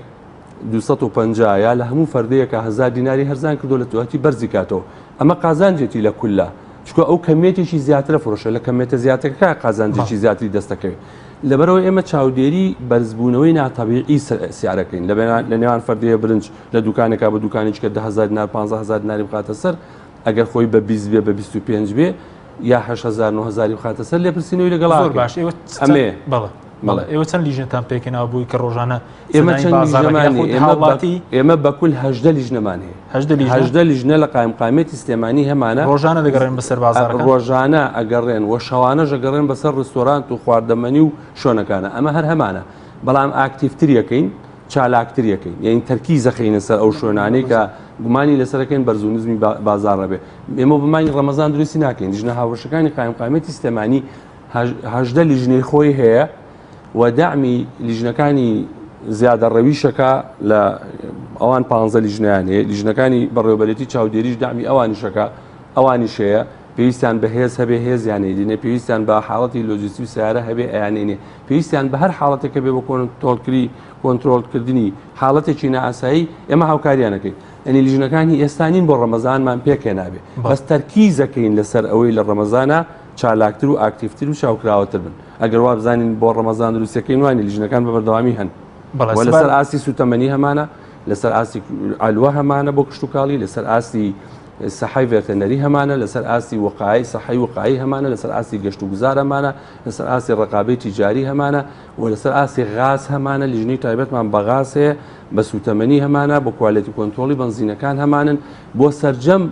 S3: 250 یا لە هەموو فەردەیەکە هزار دیناری هەرزان کردو لە تواتی بەرزی کاتەوە ئەمە قازانجێتی لە کوللا چکە ئەو کەمێتێکی زیاترە فرۆشە لە کەمێتە زیاترەکە قازانجێکی زیاتری دەستەکەوێت لەبەرەوە ئێمە چاودێری بەرزبوونەوەی ناتەبیعی سیارەکەین لە نێوان فەردەیە برنج لە دوکانێکا بە دوکانێکی کە 10000 دینار 15000 دیناری بخاتە سەر ئەگەر خۆی بە 20 بێ بە 25 بێ یا 8000 9000 بخاتە سەر لێپرسینەوەی لەگەڵ
S1: زۆر باش ئێوە
S3: ئەمێ
S1: بەڵێ بەڵێ ئێوە چەند لیژنەتان پێکهێناوە بووی کە ڕۆژانە
S3: ئێمە چەند لیژنەمان هەیە؟ ئێمە بە کول 18 لیژنەمان هەیە 18 لیژنە لە قایمقامیەتی سلێمانی هەمانە
S1: ڕۆژانە دەگەڕێن بەسەر بازاڕەکان
S3: ڕۆژانە ئەگەڕێن و شەوانەش ئەگەڕێن بەسەر ڕستۆرانت و خواردەمەنی و شوێنەکانە ئەمە هەر هەمانە بەڵام ئاکتیڤتر یەکەین چالاکتر یەکەین یعنی تەرکیز دەخەینە سەر ئەو شوێنانەی کە گومانی لەسەرەکەین بەرز و نزمی بازاڕ بێ ئێمە بە مانگی ڕەمەزان دروستی ناکەین لیژنە هاوبەشەکانی قایمقامیەتی سلێمانی 18 لیژنەی خۆی هەیە و دەعمی لیژنەکانی زیادەڕەویشەکە لە ئەوان پ لیژنیان هەیە لیژنەکانی بەڕێوبەرێتی چاودێریش دەعمی ئەوانیشەکە ئەوانیش هەیە پێویستیان بە هێز هەبێ هێزیان هەیە پێویستیان بە حاڵەتی لۆجستی و سیارە هەبێ ئەیانێنێ پێویستیان بە هەر حاڵەتێکە بێ بۆ کۆنترۆڵکردنی کۆنترۆڵکردنی حاڵەتێکی نائاسایی ئێمە هاوکاریانەکەین ئەنی لیژنەکانی ئێستا نین بۆ ڕەمەزانمان پێکهێنابێ بەس تەرکیزەکەین لەسەر ئەوەی لە ڕەمەزانە چالاکتر و ئاکتیڤتر و چاوکراوەتر بن. ئەگەر وا بزانین بۆ ڕەمەزان دروستیەکەین وانی لیژنەکان بە بەردەوامی هەن. و لەسەر ئاستی سوتەمەنی هەمانە لەسەر ئاستی عەلوە هەمانە بۆ کشتوکاڵی لەسەر ئاستی سەحای ڤێرتەنەری هەمانە لەسەر ئاستی وقای سەحی وقایی هەمانە لەسەر ئاستی گەشت و گوزار هەمانە لەسەر ئاستی ڕقابەی تیجاری هەمانە و لەسەر ئاستی غاز هەمانە لیژنەی تایبەتمان بە غاز هەیە بە سوتەمەنی هەمانە بۆ quality control ی بەنزینەکان هەمانن بۆ سەرجەم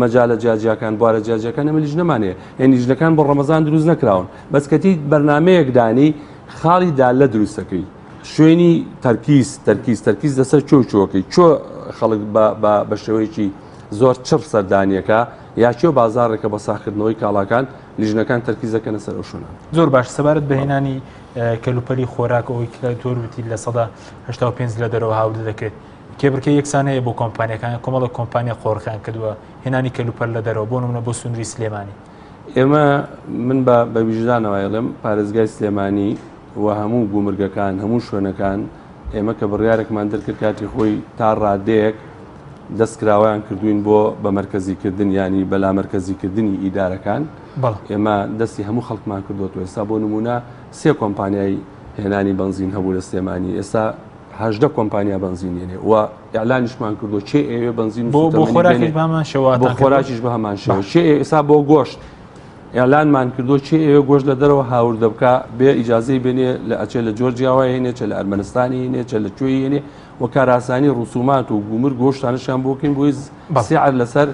S3: مەجالە جیاجیاکان بوارە جیاجیاکان ئەمە لیژنەمان هەیە یعنی لیژنەکان بۆ ڕەمەزان دروست نەکراون بەس کەتی بەرنمەیەک دانی خاڵی دالە دروستەکەی شوێنی تەرکیز تەرکیز تەرکیز لەسەر چۆ چۆکەی چۆ خەڵک بە شێوەیەکی زۆر چڕ سەردانیەکە یا چۆ بازارێکە بە ساخکردنەوەی کاڵاکان لیژنەکان تەرکیز دەکەنە سەر ئەو شوێنە.
S1: زۆر باش سەبارەت بە هێنانی کەلوپەلی خۆراک ئەوەی کە تۆر وتی 85% لە دەرەوە هاوردە دەکرێت کێبڕکێ یەکسان هەیە بۆ کۆمپانیەکان کۆمەڵە کۆمپانیا قۆرخیان کردووە هێنانی کەلوپەل لە دەرەوە بۆ نمونە بۆ سنووری سلێمانی.
S3: ئێمە من بە بە ویژدانەوە ئەڵێم پارێزگای سلێمانی و هەموو گومرگەکان هەموو شوێنەکان ئێمە کە بڕیارێکمان دەرکرد کاتی خۆی تا ڕادەیەک دەستکراوەیان کردوین بۆ بە مەرکەزیکردن ینی بە لامەرکەزیکردنی ئیدارەکان ئێمە دەستی هەموو خەڵکمان کردوەوە ئێستا بۆ نمونە سێ کۆمپانیای هێنانی بنزین هەبوو لە سلێمانی ئێستا 18 کۆمپانیا بنزین هێنێ و ئیعلانیشمان کردو چێ ئەوێ بنزین
S1: بۆ بۆ خۆراکیش بەهەمان شێوە
S3: بۆ خۆراکیش بە هەمان شێوە چێ ئێستا بۆ گۆشت ئیعلانمان کردو چێ ئەوێ گۆشت لە دەرەوە هاوردە بکا بێ ئیجازەی بێنێ لە ئەچێ لە جۆرجیاوە هێنێ چە لە ئەرمەنستانی هێنێ چە لە کوێی هێنێ و کاراسانی ڕسومات و گومرگ گۆشتانشیان بۆ بکەین بۆی سعر لەسەر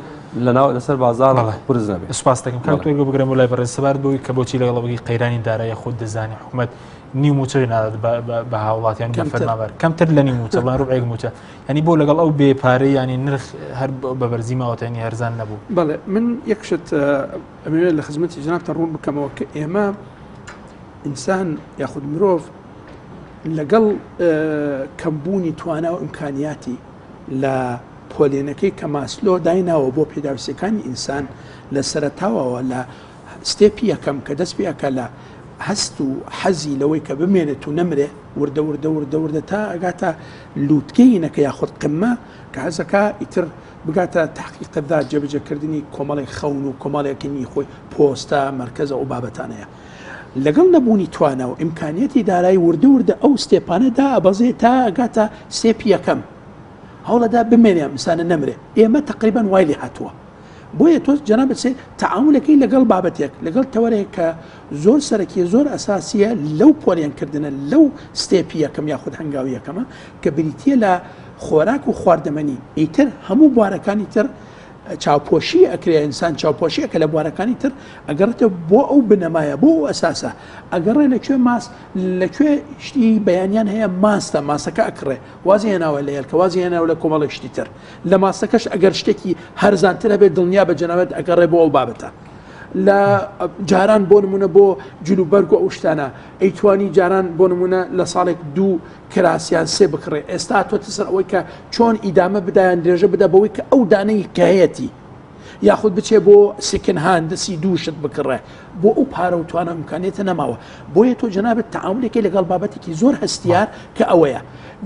S3: لەناو لەسەر بازار قورس نەبێت.
S1: سوپاس دەکەم کاک تۆرگۆ بگرم بۆ لای بەڕێز سەبارەت بەوەی کە بۆچی لەگەڵ ئەوەی قەیرانی دارایی خۆت دەزانی حکومەت نیو مووچە نادات بە هاوڵاتیان بە فەرمانبەر کەمتر لە نیو مووچە بڵێن ڕوبعێک مووچە یعنی بۆ لەگەڵ ئەو بێ پارەی ینی نرخ هەر بە بەرزی ماوەتە ینی هەرزان نەبوو.
S4: بەڵێ من یەک شت ئەمەوێت لە خزمەتی جنابتان ڕوون بکەمەوە کە ئێمە ئینسان یاخود مرۆڤ لەگەڵ کەمبوونی توانا و ئیمکانیاتی لە پۆلێنەکەی کە ماسلۆ دایناوە بۆ پێداویستیەکانی ئینسان لە سەرەتاوەوە لە step ی یەکەم کە دەست پێ ئەکا لە هەست و حەزی لەوەی کە بمێنێت و نەمرێ وردە وردە وردە وردە تا ئەگاتە لووتکەی ینەکە یاخود قمە کە حەزەکا ئیتر بگاتە تحقیق ذات جێبەجێکردنی کۆمەڵێک خەون و کۆمەڵێکنی خۆی پۆستە مەرکەزە ئەو بابەتانەیە لەگەڵ نەبوونی توانا و ئیمکانیەتی دارایی وردە وردە ئەو step انە دائەبەزێ تا ئەگاتە step ی یەکەم هەوڵەدا بمێنێ ئەم ئینسانە نەمرێ ئێمە تقریبان وای لێ هاتووە بۆیە تۆ جەنابت سێ تەعامولەکەی لەگەڵ بابەتێک لەگەڵ تەوەرێک کە زۆر سەرەکیە زۆر ئەساسیە لەو پۆلێنکردنە لەو step ی یەکەم یاخود هەنگاوی یەکەمە کە بریتە لە خۆراک و خواردەمەنی ئیتر هەموو بوارەکانی تر چاوپۆشی ئەکرێ ئینسان چاوپۆشی ئەکە لە بوارەکانی تر ئەگەڕێتەوە بۆ ئەو بنەمایە بۆ ئەو ئەساسە ئەگەڕێ لە کوێ ماس لە کوێ شتی بەیانیان هەیە ماستە ماسەکە ئەکڕێ وازی هێناوە لە هێلکە وازی هێناوە لە کۆمەڵێک شتی تر لە ماستەکەش ئەگەر شتێکی هەرزانتر هەبێت دڵنیا بە جەنابت ئەگەڕێ بۆ ئەو بابەتە لە جاران بۆ نمونە بۆ جلوبەرگ و ئەو شتانە ئەیتوانی جاران بۆ نمونە لە ساڵێک دوو کراسیان سێ بکڕێ ئێستا هاتووەتە سەر ئەوەی کە چۆن ئیدامە بدایان درێژە بدا بەوەی کە ئەو دانەی کە هەیەتی یاخود بچێ بۆ second hand دەسی دوو شت بکڕێ بۆ ئەو پارە و توانە ئیمکانیەتە نەماوە بۆیە تۆ جەنابت تەعامولێکی لەگەڵ بابەتێکی زۆر هەستیار کە ئەوەیە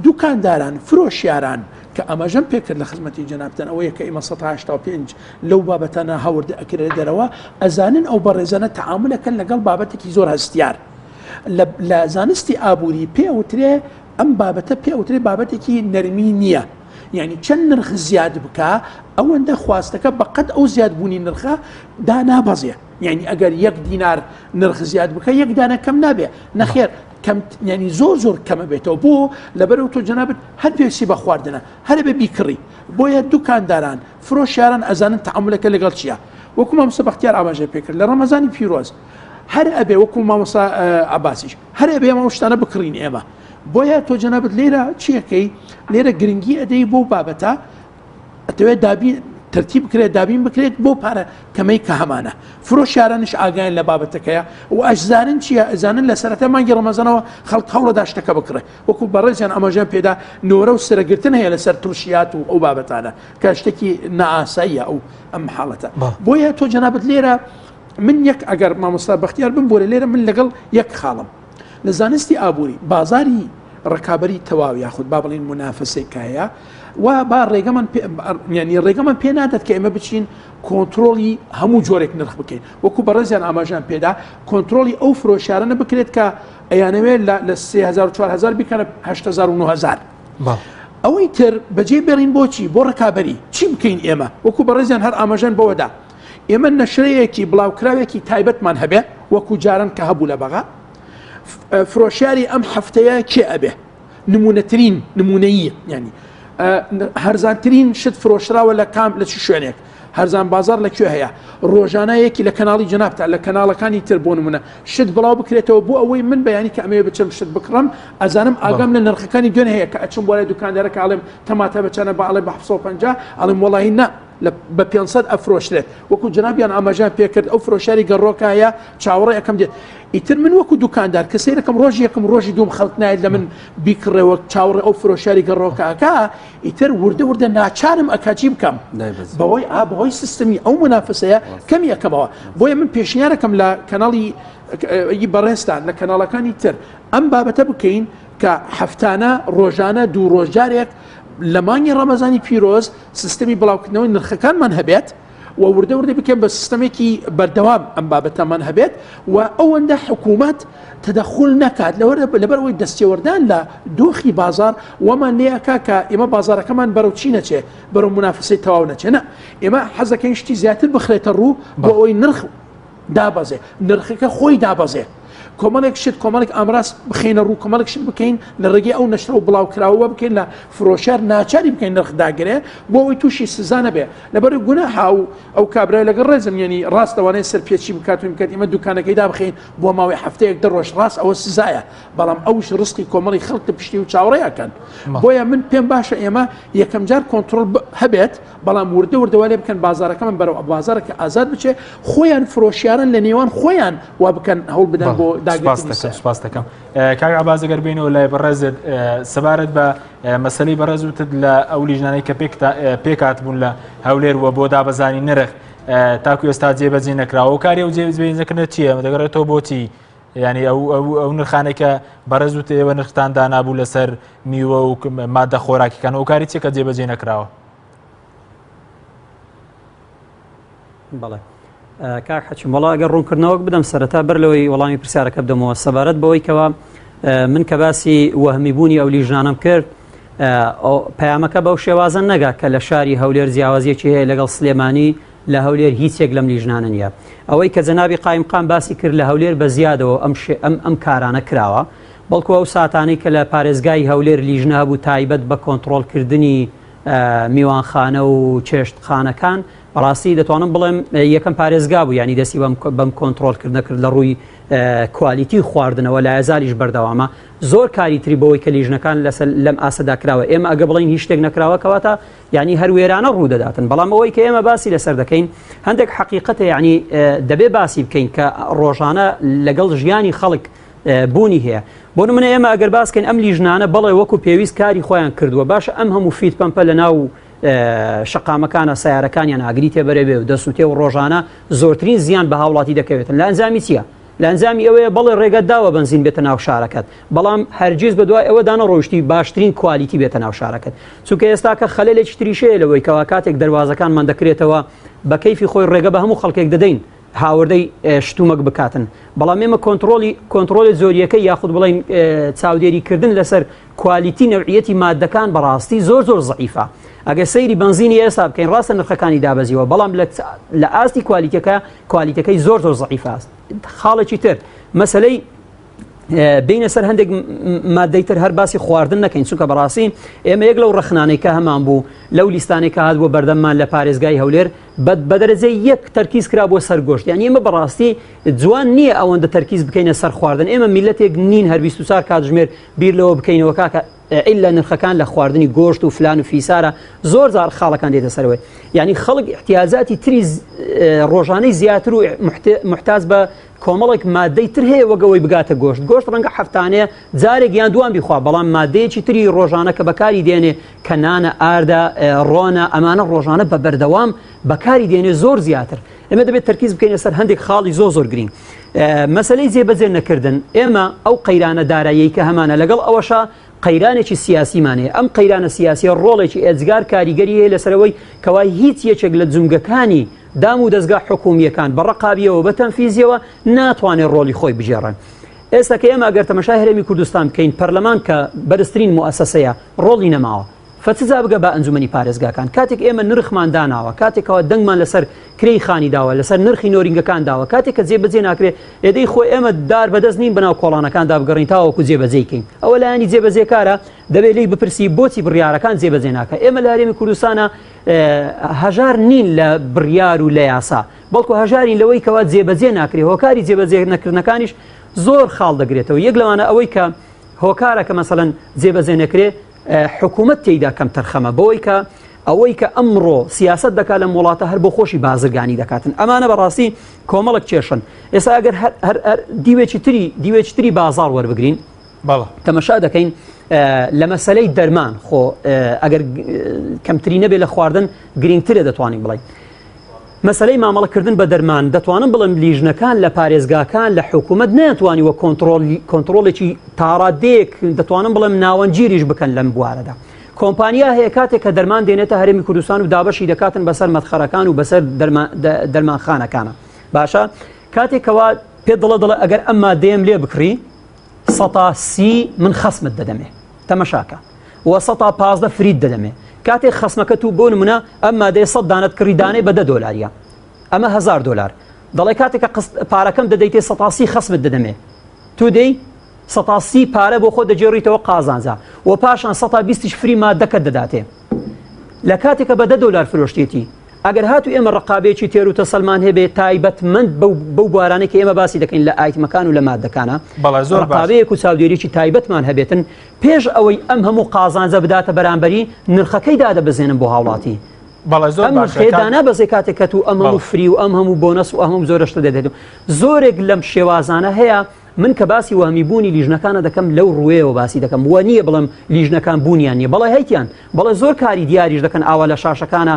S4: دوکانداران فرۆشیاران کە ئاماژەم پێکرد لە خزمەتی جەنابتان ئەوەیە کە ئێمە 185 لەو بابەتانە هاوردە ئەکرێت دەرەوە ئەزانن ئەو بەڕێزانە تەعامولەکەن لەگەڵ بابەتێکی زۆر هەستیار لە زانستی ئابووری پێ ئەوترێ ئەم بابەتە پێ ئەوترێ بابەتێکی نەرمی نییە یعنی چەند نرخ زیاد بکە ئەوەندە خواستەکە بەقەد ئەو زیادبوونی نرخە دانابەزێ یعنی ئەگەر یەک دینار نرخ زیاد بکە یەک دانە کەم نابێ نەخێر کەم ینی زۆر زۆر کەمە بێتەوە بۆ لەبەرەوە تۆ جەنابت هەر پێویستی بە خواردنە هەرە بێ بیکڕی بۆیە دوکانداران فرۆشیاران ئەزانن تەعامولەکە لەگەڵ چییە وەکو مامۆستا بەختیار ئاماژەی پێکرد لە ڕەمەزانی پیرۆز هەر ئەبێ وەکو مامۆستا عباسیش هەر ئەبێ ئەم شتانە بکڕین ئێمە بۆیە تۆ جەنابت لێرە چیەکەی لێرە گرنگی ئەدەی بۆ بابەتە ئەتەوێت دابین ترتیب بکرێت دابین بکرێت بۆ پارە کەمەی کە هەمانە فرۆشیارانش ئاگایان لە بابەتەکەیە و ئەشزانن چییە ئەزانن لە سەرەتا مانگی ڕەمەزانەوە خەڵک هەوڵەدا شتەکە بکڕێ وەکو بەڕێزیان ئاماژەیان پێدا نۆرە و سرەگرتن هەیە لەسەر ترشیات و ئەو بابەتانە کە شتێکی نائاساییە ئەو ئەم حاڵەتە بۆیە تۆ جەنابت لێرە من یەک ئەگەر مامۆستا بەختیار بمبورە لێرە من لەگەڵ یەک خاڵم لە زانستی ئابووری بازاری ڕکابی تەواو یاخود با بڵین منافەسەی کە هەیە. و با ڕێگەمان ینی ڕێگەمان پێ نادات کە ئێمە بچین کۆنتترۆلی هەموو جۆرێک نرخ بکەین وەکو بەڕێزیان ئاماژان پێدا کۆنتترۆلی ئەو فرۆشارانە بکرێت کە ئەیانەوێت لە 3000 4000 بیکەنە 8000 و 9000 ئەوەی تر بەجێ بێڕین بۆچی بۆ ڕکابی چی بکەین ئێمە وەکو بەڕێزیان هەر ئاماژەن بەوەدا ئێمە نەشرەیەکی بڵاوکراوێکی تایبەتمان هەبێ وەکو جاران کە هەبوو لە بەغا فرۆشیاری ئەم هەفتەیە کێ ئەبێ نمونەترین نمونەیی ینی هەرزانترین شت فرۆشراوە لە کام لە چ شوێنێک هەرزان بازار لە کوێ هەیە ڕۆژانە یەکی لە کەناڵی جەنابتا لە کەناڵەکانی تر بۆ نمونە شت بڵاو بکرێتەوە بۆ ئەوەی من بەیانی کە ئەمەوێ بچم شت بکڕم ئەزانم ئاگام لە نرخەکانی دوێنێ هەیە کە ئەچم بۆ لای دوکاندارەکە ئەڵێم تەماتە بە چەنە با ئەڵێ بە 750 ئەڵێم وەڵی نا بە 500 ئەفرۆشرێت وەکو جەنابیان ئاماژەیان پێکرد ئەو فرۆشیاری گەڕۆکە هەیە چاوەڕێ ئەەکەم دێت ئیتر من وەکو دوکاندار کە سەیرەکەم ڕۆژی یەکەم ڕۆژی دوم خەڵک نایەت لە من بیکڕێ وەک چاوەڕێ ئەو فرۆشیاری گەڕۆکەکە ئیتر وردە وردە ناچارم ئەکا چی بکەم بەوەی ئا بەهۆی سیستمی ئەو منافسەیە کەمی ئەەکەمەوە بۆیە من پێشنیارەکەم لە کەناڵی ی بەڕێزتان لە کەناڵەکانی تر ئەم بابەتە بکەین کە هەفتانە ڕۆژانە دوو ڕۆژجارێک لە مانگی ڕەمەزانی پیرۆز سیستمی بڵاوکردنەوەی نرخەکانمان هەبێت و وردە وردە بکەن بە سیستەمێکی بەردەوام ئەم بابەتەمان هەبێت و ئەوەندە حکوومەت تەدەخول نەکات لەوەر لەبەر ئەوەی دەستێوەردان لە دۆخی بازار وەمان لێ ئەکا کە ئێمە بازارەکەمان بەرەو چی نەچێ بەرەو منافسەی تەواو نەچێ نە ئێمە حەزەکەین شتی زیاتر بخرێتە ڕوو بۆ ئەوەی نرخ دابەزێ نرخەکە خۆی دابەزێ کۆمەڵێک شت کۆمەڵێک ئامراز بخینە ڕوو کۆمەڵێک شت بکەین لە ڕێگەی ئەو نەشرە و بڵاوکراوە بکەین لە فرۆشیار ناچاری بکەین نرخ داگرێ بۆ ئەوەی تووشی سزا نەبێ لەبەر گوناحە و ئەو کابرای لەگەڵ ڕێزم یعنی ڕاست لەوانەیە سەرپێچی بکات و بکات ئێمە دوکانەکەی دابخەین بۆ ماوەی هەفتەیەک دە ڕۆژ ڕاست ئەوە سزایە بەڵام ئەوش ڕزقی کۆمەڵی خەڵک لە پشتی و چاوەڕێ ئەکەن بۆیە من پێم باشە ئێمە یەکەم جار کۆنترۆڵ هەبێت بەڵام وردە وردە وا لێ بکەن بازارەکەمان بەرەو بازارەکە ئازاد بچێ خۆیان فرۆشیارن لە نێوان خۆیان وا بکەن هەوڵ بدەن بۆ داگرتنی سعر.
S1: سپاس دەکەم کاک عەباس ئەگەر بێینەوە لای بەڕێزت سەبارەت بە مەسەلەی بەڕێز وتت لە ئەو لیژنانەی کە پێکهاتبوون لە هەولێر وە بۆ دابەزانی نرخ تاکو ئێستا جێبەجێ نەکراوە کاری ئەو جێبەجێ نەکردنە چییە دەگەڕێتەوە بۆچی یعنی ئەو ئەو نرخانێک کە بەڕێز وت ئێوە نرختان دانابوو لەسەر میوە و مادە خۆراکیەکان هۆکاری چیە کە جێبەجێ نەکراوە؟
S5: بەڵێ کاک حەکیم وەڵا ئەگەر ڕوونکردنەوەک بدەم سەرەتا بەر لەوەی وەڵامی پرسیارەکە بدەمەوە سەبارەت بەوەی کەوا من کە باسی وەهمی بوونی ئەو لیژنانەم کرد پەیامەکە بەو شێوازە نەگا کە لە شاری هەولێر جیاوازیەکی هەیە لەگەڵ سلێمانی لە هەولێر هیچێک لەم لیژنانە نییە ئەوەی کە جەنابی قایمقام باسی کرد لە هەولێر بە زیادەوە ئەم ئەم ئەم کارانە کراوە بەڵکو ئەو ساتانەی کە لە پارێزگای هەولێر لیژنە هەبوو تایبەت بە کۆنتڕۆڵکردنی میوانخانە و چێشتخانەکان بەڕاستی دەتوانم بڵێم یەکەم پارێزگا بوو ینی دەستی بەم بەم کۆنتڕۆڵکردنە کرد لە ڕووی کوالیتی خواردنەوە لایەزالیش بەردەوامە زۆر کاری تری بەوەی کە لیژنەکان لەسەر لەم ئاسەدا کراوە ئێمە ئەگە بڵین هیچ شتێک نەکراوە کەواتە یعنی هەر وێرانە ڕوو دەداتن بەڵام ئەوەی کە ئێمە باسی لەسەر دەکەین هەندێک حەقیقەتە یعنی دەبێ باسی بکەین کە ڕۆژانە لەگەڵ ژیانی خەڵک بوونی هەیە بۆ نمونە ئێمە ئەگەر باسکەین ئەم لیژنانە بەڵێ وەکو پێویست کاری خۆیان کردووە باشە ئەم هەموو feed pump ە لە ناو شەقامەکانە سیارەکانیان ئاگری تێبەرێ و دەسووتێ و ڕۆژانە زۆرترین زیان بە هاوڵاتی دەکەوێتن لە ئەنجامی چییە؟ لە ئەنجامی ئەوەیە بەڵێ ڕێگەت داوە بەنزین بێتە ناو شارەکەت بەڵام هەرگیز بە دوای ئەوە دانەڕۆیشتی باشترین کوالیتی بێتە ناو شارەکەت چونکە ئێستاکە خەلەلێکی تریشەیە لەوەی کەوا کاتێک دەروازەکانمان دەکرێتەوە بە کەیفی خۆی ڕێگە بە هەموو خەڵکێک دەدەین هاوردەی شتومەک بکاتن بەڵام ئێمە کۆنترۆڵی کۆنترۆڵی زۆریەکەی یاخود بڵین چاودێریکردن لەسەر کوالیتی نەوعیەتی مادەکان بەڕاستی زۆر زۆر زەعیفە ئەگەر سەیری بەنزینی ئێستا بکەین ڕاستە نرخەکانی دابەزیوە بەڵام لە ئاستی کوالیتەکە کوالیتەکەی زۆر زۆر زەعیفە خاڵێکی تر مەسلەی بینە سەر هەندێک مادەی تر هەر باسی خواردن نەکەین چونکە بەڕاستی ئێمە یەک لەو ڕخنانەی کە هەمان بوو لەو لیستانێک کە هات بۆ بەردەممان لە پارێزگای هەولێر بە دەرەجەی یەک تەرکیز کرا بۆ سەر گۆشت یعنی ئێمە بەڕاستی جوان نییە ئەوەندە تەرکیز بکەینە سەر خواردن ئێمە میلەتێک نین هەر 24 کاتژمێر بیر لەوە بکەینەوە کاکە ئیلا نرخەکان لە خواردنی گۆشت و فلان و فیسارە زۆر جار خاڵەکان دێتە سەرەوەی یعنی خەڵک احتیاجاتی تری ڕۆژانەی زیاتر و محتاج بە کۆمەڵێک مادەی تر هەیە وەک ئەوەی بگاتە گۆشت گۆشت ڕەنگە هەفتانەیە جارێک یان دوان بیخوا بەڵام مادەیەکی تری ڕۆژانە کە بەکاری دێنێ کە نانە ئاردە ڕۆنە ئەمانە ڕۆژانە بە بەردەوام بەکاری دێنێ زۆر زیاتر ئێمە دەبێت تەرکیز بکەینە سەر هەندێک خاڵی زۆر زۆر گرنگ مەسلەی جێبەجێ نەکردن ئێمە ئەو قەیرانە داراییەی کە هەمانە لەگەڵ ئەوەشا قەیرانێکی سیاسیمان هەیە، ئەم قەیرانە سیاسیە ڕۆڵێکی ئێجگار کاریگەری هەیە لەسەرەوەی کەوا هیچ یەکێک لە جومگەکانی دام و دەزگا حکومییەکان بە ڕەقابیەوە بە تەنفیزیەوە ناتوانێت ڕۆڵی خۆی بگێڕن. ئێستا کە ئێمە ئەگەر تەمەشای هەرێمی کوردستان بکەین پەرلەمان کە بەرزترین موئەسەسەیە ڕۆڵی نەماوە. فەچجا بگە بە ئەنجومەنی پارێزگاکان کاتێک ئێمە نرخمان داناوە کاتێکەوە دەنگمان لەسەر کرێی خانی داوە لەسەر نرخی نۆرینگەکان داوە کاتێک کە جێبەجێ ناکرێ ئێدەی خۆ ئێمە دار بەدەست نین بەناو کۆڵانەکاندا بگەڕین تاوەکو جێبەجێی کەین ئەوە لایەنی جێبەجێکارە دەبێت لێی بپرسی بۆچی بڕیارەکان جێبەجێ ناکە ئێمە لە هەرێمی کوردستانە هەژار نین لە بڕیار و لە یاسا بەڵکو هەژارین لەوەی کەوا جێبەجێ ناکرێ هۆکاری جێبەجێ نەکردنەکانیش زۆر خاڵ دەگرێتەوە یەک لەوانە ئەوەی کە هۆکارە کە مەسەلەن جێبەجێ نەکرێ حکوومەت تێیدا کەمتەرخەمە بەوەی کە ئەوەی کە ئەمڕۆ سیاست دەکات لەم وڵاتە هەر بۆ خۆشی بازرگانی دەکاتن ئەمانە بەڕاستی کۆمەڵک کێشن ئێستا ئەگەر هەر دیوێکی تری دیوێکی تری بازار وەربگرین تەمەشا دەکەین لە مەسلەی دەرمان خۆ ئەگەر کەمتری نەبێ لە خواردن گرنگترە دەتوانین بڵێ مەسەلەی مامەڵەکردن بە دەرمان، دەتوانم بڵێم لیژنەکان لە پارێزگاکان لە حکوومەت نەیانتوانیوە کۆنتڕۆڵ کۆنتڕۆڵێکی تاڕادەیەک دەتوانم بڵێم ناوەندگیریش بکەن لەم بوارەدا. کۆمپانیا هەیە کاتێک کە دەرمان دێنێتە هەرێمی کوردستان و دابەشی دەکاتن بەسەر مەدخەرەکان و بەسەر دەرمانخانەکانە باشە کاتێک کەوا پێ دڵە دڵە ئەگەر ئەم مادەیەم لێ بکڕی 30% من خەسمت دەدەمێ تەمەشاکە و 15% فریت دەدەمێ کاتێک خەسمەکە تو بۆ نمونە ئەم مادەیە 100 دانت کڕی دانەی بە 10 دۆلاریە ئەمە 1000 دلار دەڵێ کاتێک کە پارەکەم دەدەیتێ 30% خەسمت دەدەمێ تو دەی 30% پارە بۆ خۆ دەگێڕیتەوە قازانجا و پاشان 120 فری مادەکەت دەداتێ لە کاتێکە بە دە دۆلار فرۆشتێتی ئەگەر هاتو ئێمە ڕقابەیەکی تێر و تەسەلمان هەبێ تایبەتمەند بەو بوارانەی کە ئێمە باسی دەکەین لە ئایتمەکان و لە مادەکانە
S1: بەڵێ زۆر باش.
S5: ڕقابەیەک و چاودێریی تایبەتمان هەبێتن پێش ئەوەی ئەم هەموو قازانجە بداتە بەرامبەری نرخەکەی دادەبەزێنن بۆ هاوڵاتی.
S1: بەڵێ زۆر
S5: ئەم
S1: باشە
S5: نرخەیە
S1: کاک
S5: دانابەزێ کاتێک کە تو ئەم هەموو
S1: بەڵێ.
S5: فری و ئەم هەموو بۆنەس و ئەم هەموو جۆرە شتە دەدەیت و زۆرێک لەم شێوازانە هەیە من کە باسی وەهمی بوونی لیژنەکانە دەکەم لەو ڕووەیەوە باسی دەکەم وە نییە بڵێم لیژنەکان بوونیان نییە بەڵێ هەیتیان بەڵێ زۆر کاری دیاریش دەکەن ئاوا لە شاشەکانە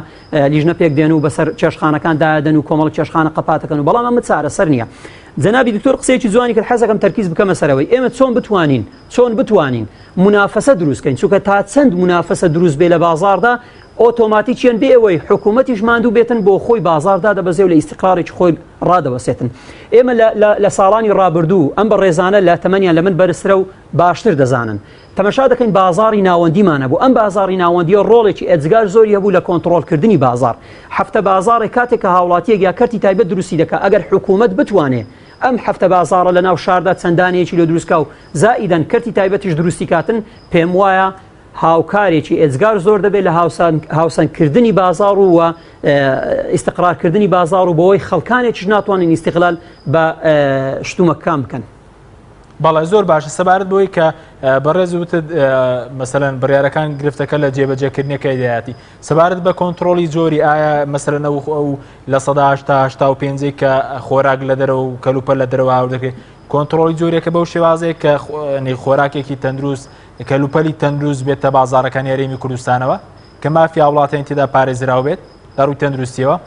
S5: لیژنە پێک دێن و بەسەر چێشخانەکان دادەن و کۆمەڵ چێشخانە قەپاتەکەن و بەڵام ئەمە چارەسەر نییە جەنابی دکتۆر قسەیەکی جوانی کرد حەزەکەم تەرکیز بکەمە سەرەوەی ئێمە چۆن بتوانین چۆن بتوانین منافەسە دروستکەین چونکە تا چەند منافەسە دروست بێ لە بازاردا ئۆتۆماتیکیەن بێ ئەوەی حکوومەتیش ماندوو بێتن بۆ خۆی بازار دادەبەزێ و لە ئیستیقرارێکی خۆی ڕادەوەسێتن. ئێمە لە لە لە ساڵانی ڕابردوو ئەم بەڕێزانە لە تەمەنیان لە من بەرزترە و باشتر دەزانن. تەمەشا دەکەین بازاڕی ناوەندیمان هەبوو. ئەم بازاڕی ناوەندییە ڕۆڵێکی ئێجگار زۆری هەبوو لە کۆنتڕۆڵکردنی بازاڕ. هەفتە بازاڕێک کاتێک کە هاوڵاتییەک یا کەرتی تایبەت دروستی دەکا ئەگەر حکوومەت بتوانێ ئەم هەفتە بازاڕە لە ناو شاردا چەند دانەیەکی لۆ دروست کا و زائیدەن کەرتی تایبەتیش دروستی کاتن پێم وایە هاوکارێکی ئێجگار زۆر دەبێت لە هاوسەنگکردنی بازاڕ و و ئیستقرارکردنی بازاڕ و بەوەی خەڵکانێکیش ناتوانن ئیستغلال بە شتومەکان بکەن.
S1: بەڵێ زۆر باشە سەبارەت بۆی کە بەڕێز وتت مەسەلەن بڕیارەکان گرفتەکە لە جێبەجێکردنەکەی دایەتی سەبارەت بە کۆنتترۆلی جۆری ئایا مەسەلەن ئەو ئەو 85% کە خۆراک لە دەرەوە و کەلوپەل لە دەرەوە هاوردە دەکرێت کۆنتترۆلی جۆرێکە بەو شێوازەیە کە خۆراکێکی تەندروست کەلوپەلی تەندروست بێتە بازاڕەکانی هەرێمی کوردستانەوە کە مافی هاوڵاتیانی تێدا پارێزراو بێت لە ڕووی تەندروستیەوە؟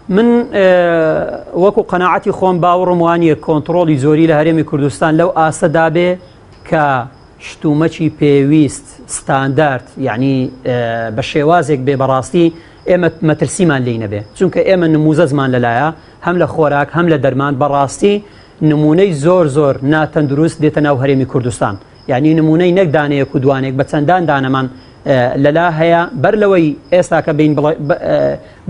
S5: من وەکو قەناعەتی خۆم باوەڕم وانییە کۆنتڕۆڵی جۆری لە هەرێمی کوردستان لەو ئاستەدا بێ کە شتومەکی پێویست ستاندارد یعنی بە شێوازێک بێ بەڕاستی ئێمە مەترسیمان لێی نەبێ چونکە ئێمە نموزەجمان لەلایە هەم لە خۆراک هەم لە دەرمان بەڕاستی نمونەی زۆر زۆر ناتەندروست دێتە ناو هەرێمی کوردستان یعنی نمونەی نەک دانەیەک و دوانێک بە چەندان دانەمان لەلا هەیە بەر لەوەی ئێستاکە بین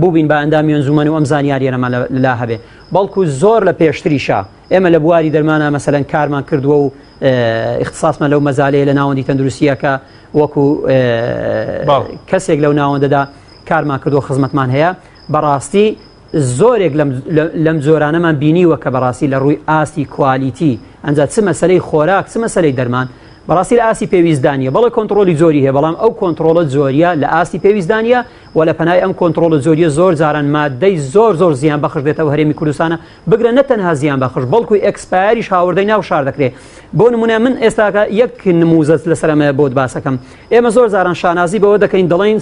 S5: بووبین بە ئەندامی ئەنجومەن و ئەم زانیاریەنەمان لەلا هەبێ بەڵکو زۆر لە پێشتریشە ئێمە لە بواری دەرمانە مەسەلەن کارمان کردووە و ئیختساسمان لەو مەجالەیە لە ناوەندی تەندروستیە کە وەکو کەسێک لەو ناوەندەدا کارمان کردووە خزمەتمان هەیە بەڕاستی زۆرێک لەم جۆرانەمان بینیوە کە بەڕاستی لە ڕووی ئاستی کوالیتی ئەنجا چ مەسلەی خۆراک چ مەسلەی دەرمان بەڕاستی لە ئاستی پێویستدانە بەڵێ کۆنتترۆلی جۆری هەیە بەڵام ئەو کۆنتترۆلە جۆریە لە ئاستی پێویستدانە و لە پەنای ئەم کۆنتترۆلە جۆریە زۆر جاران مادەی زۆر زۆر زیان بەخش دێتەوە هەرێمی کوردستانە بگرە نە تەنها زیان بەخش بەڵکو expire یش هاوردەی ناو شار دەکرێت بۆ نمونە من ئێستاکە یەک نموزەت لەسەر ئەمە بۆت باسەکەم ئێمە زۆر جاران شانازی بەوە دەکەین دەڵێین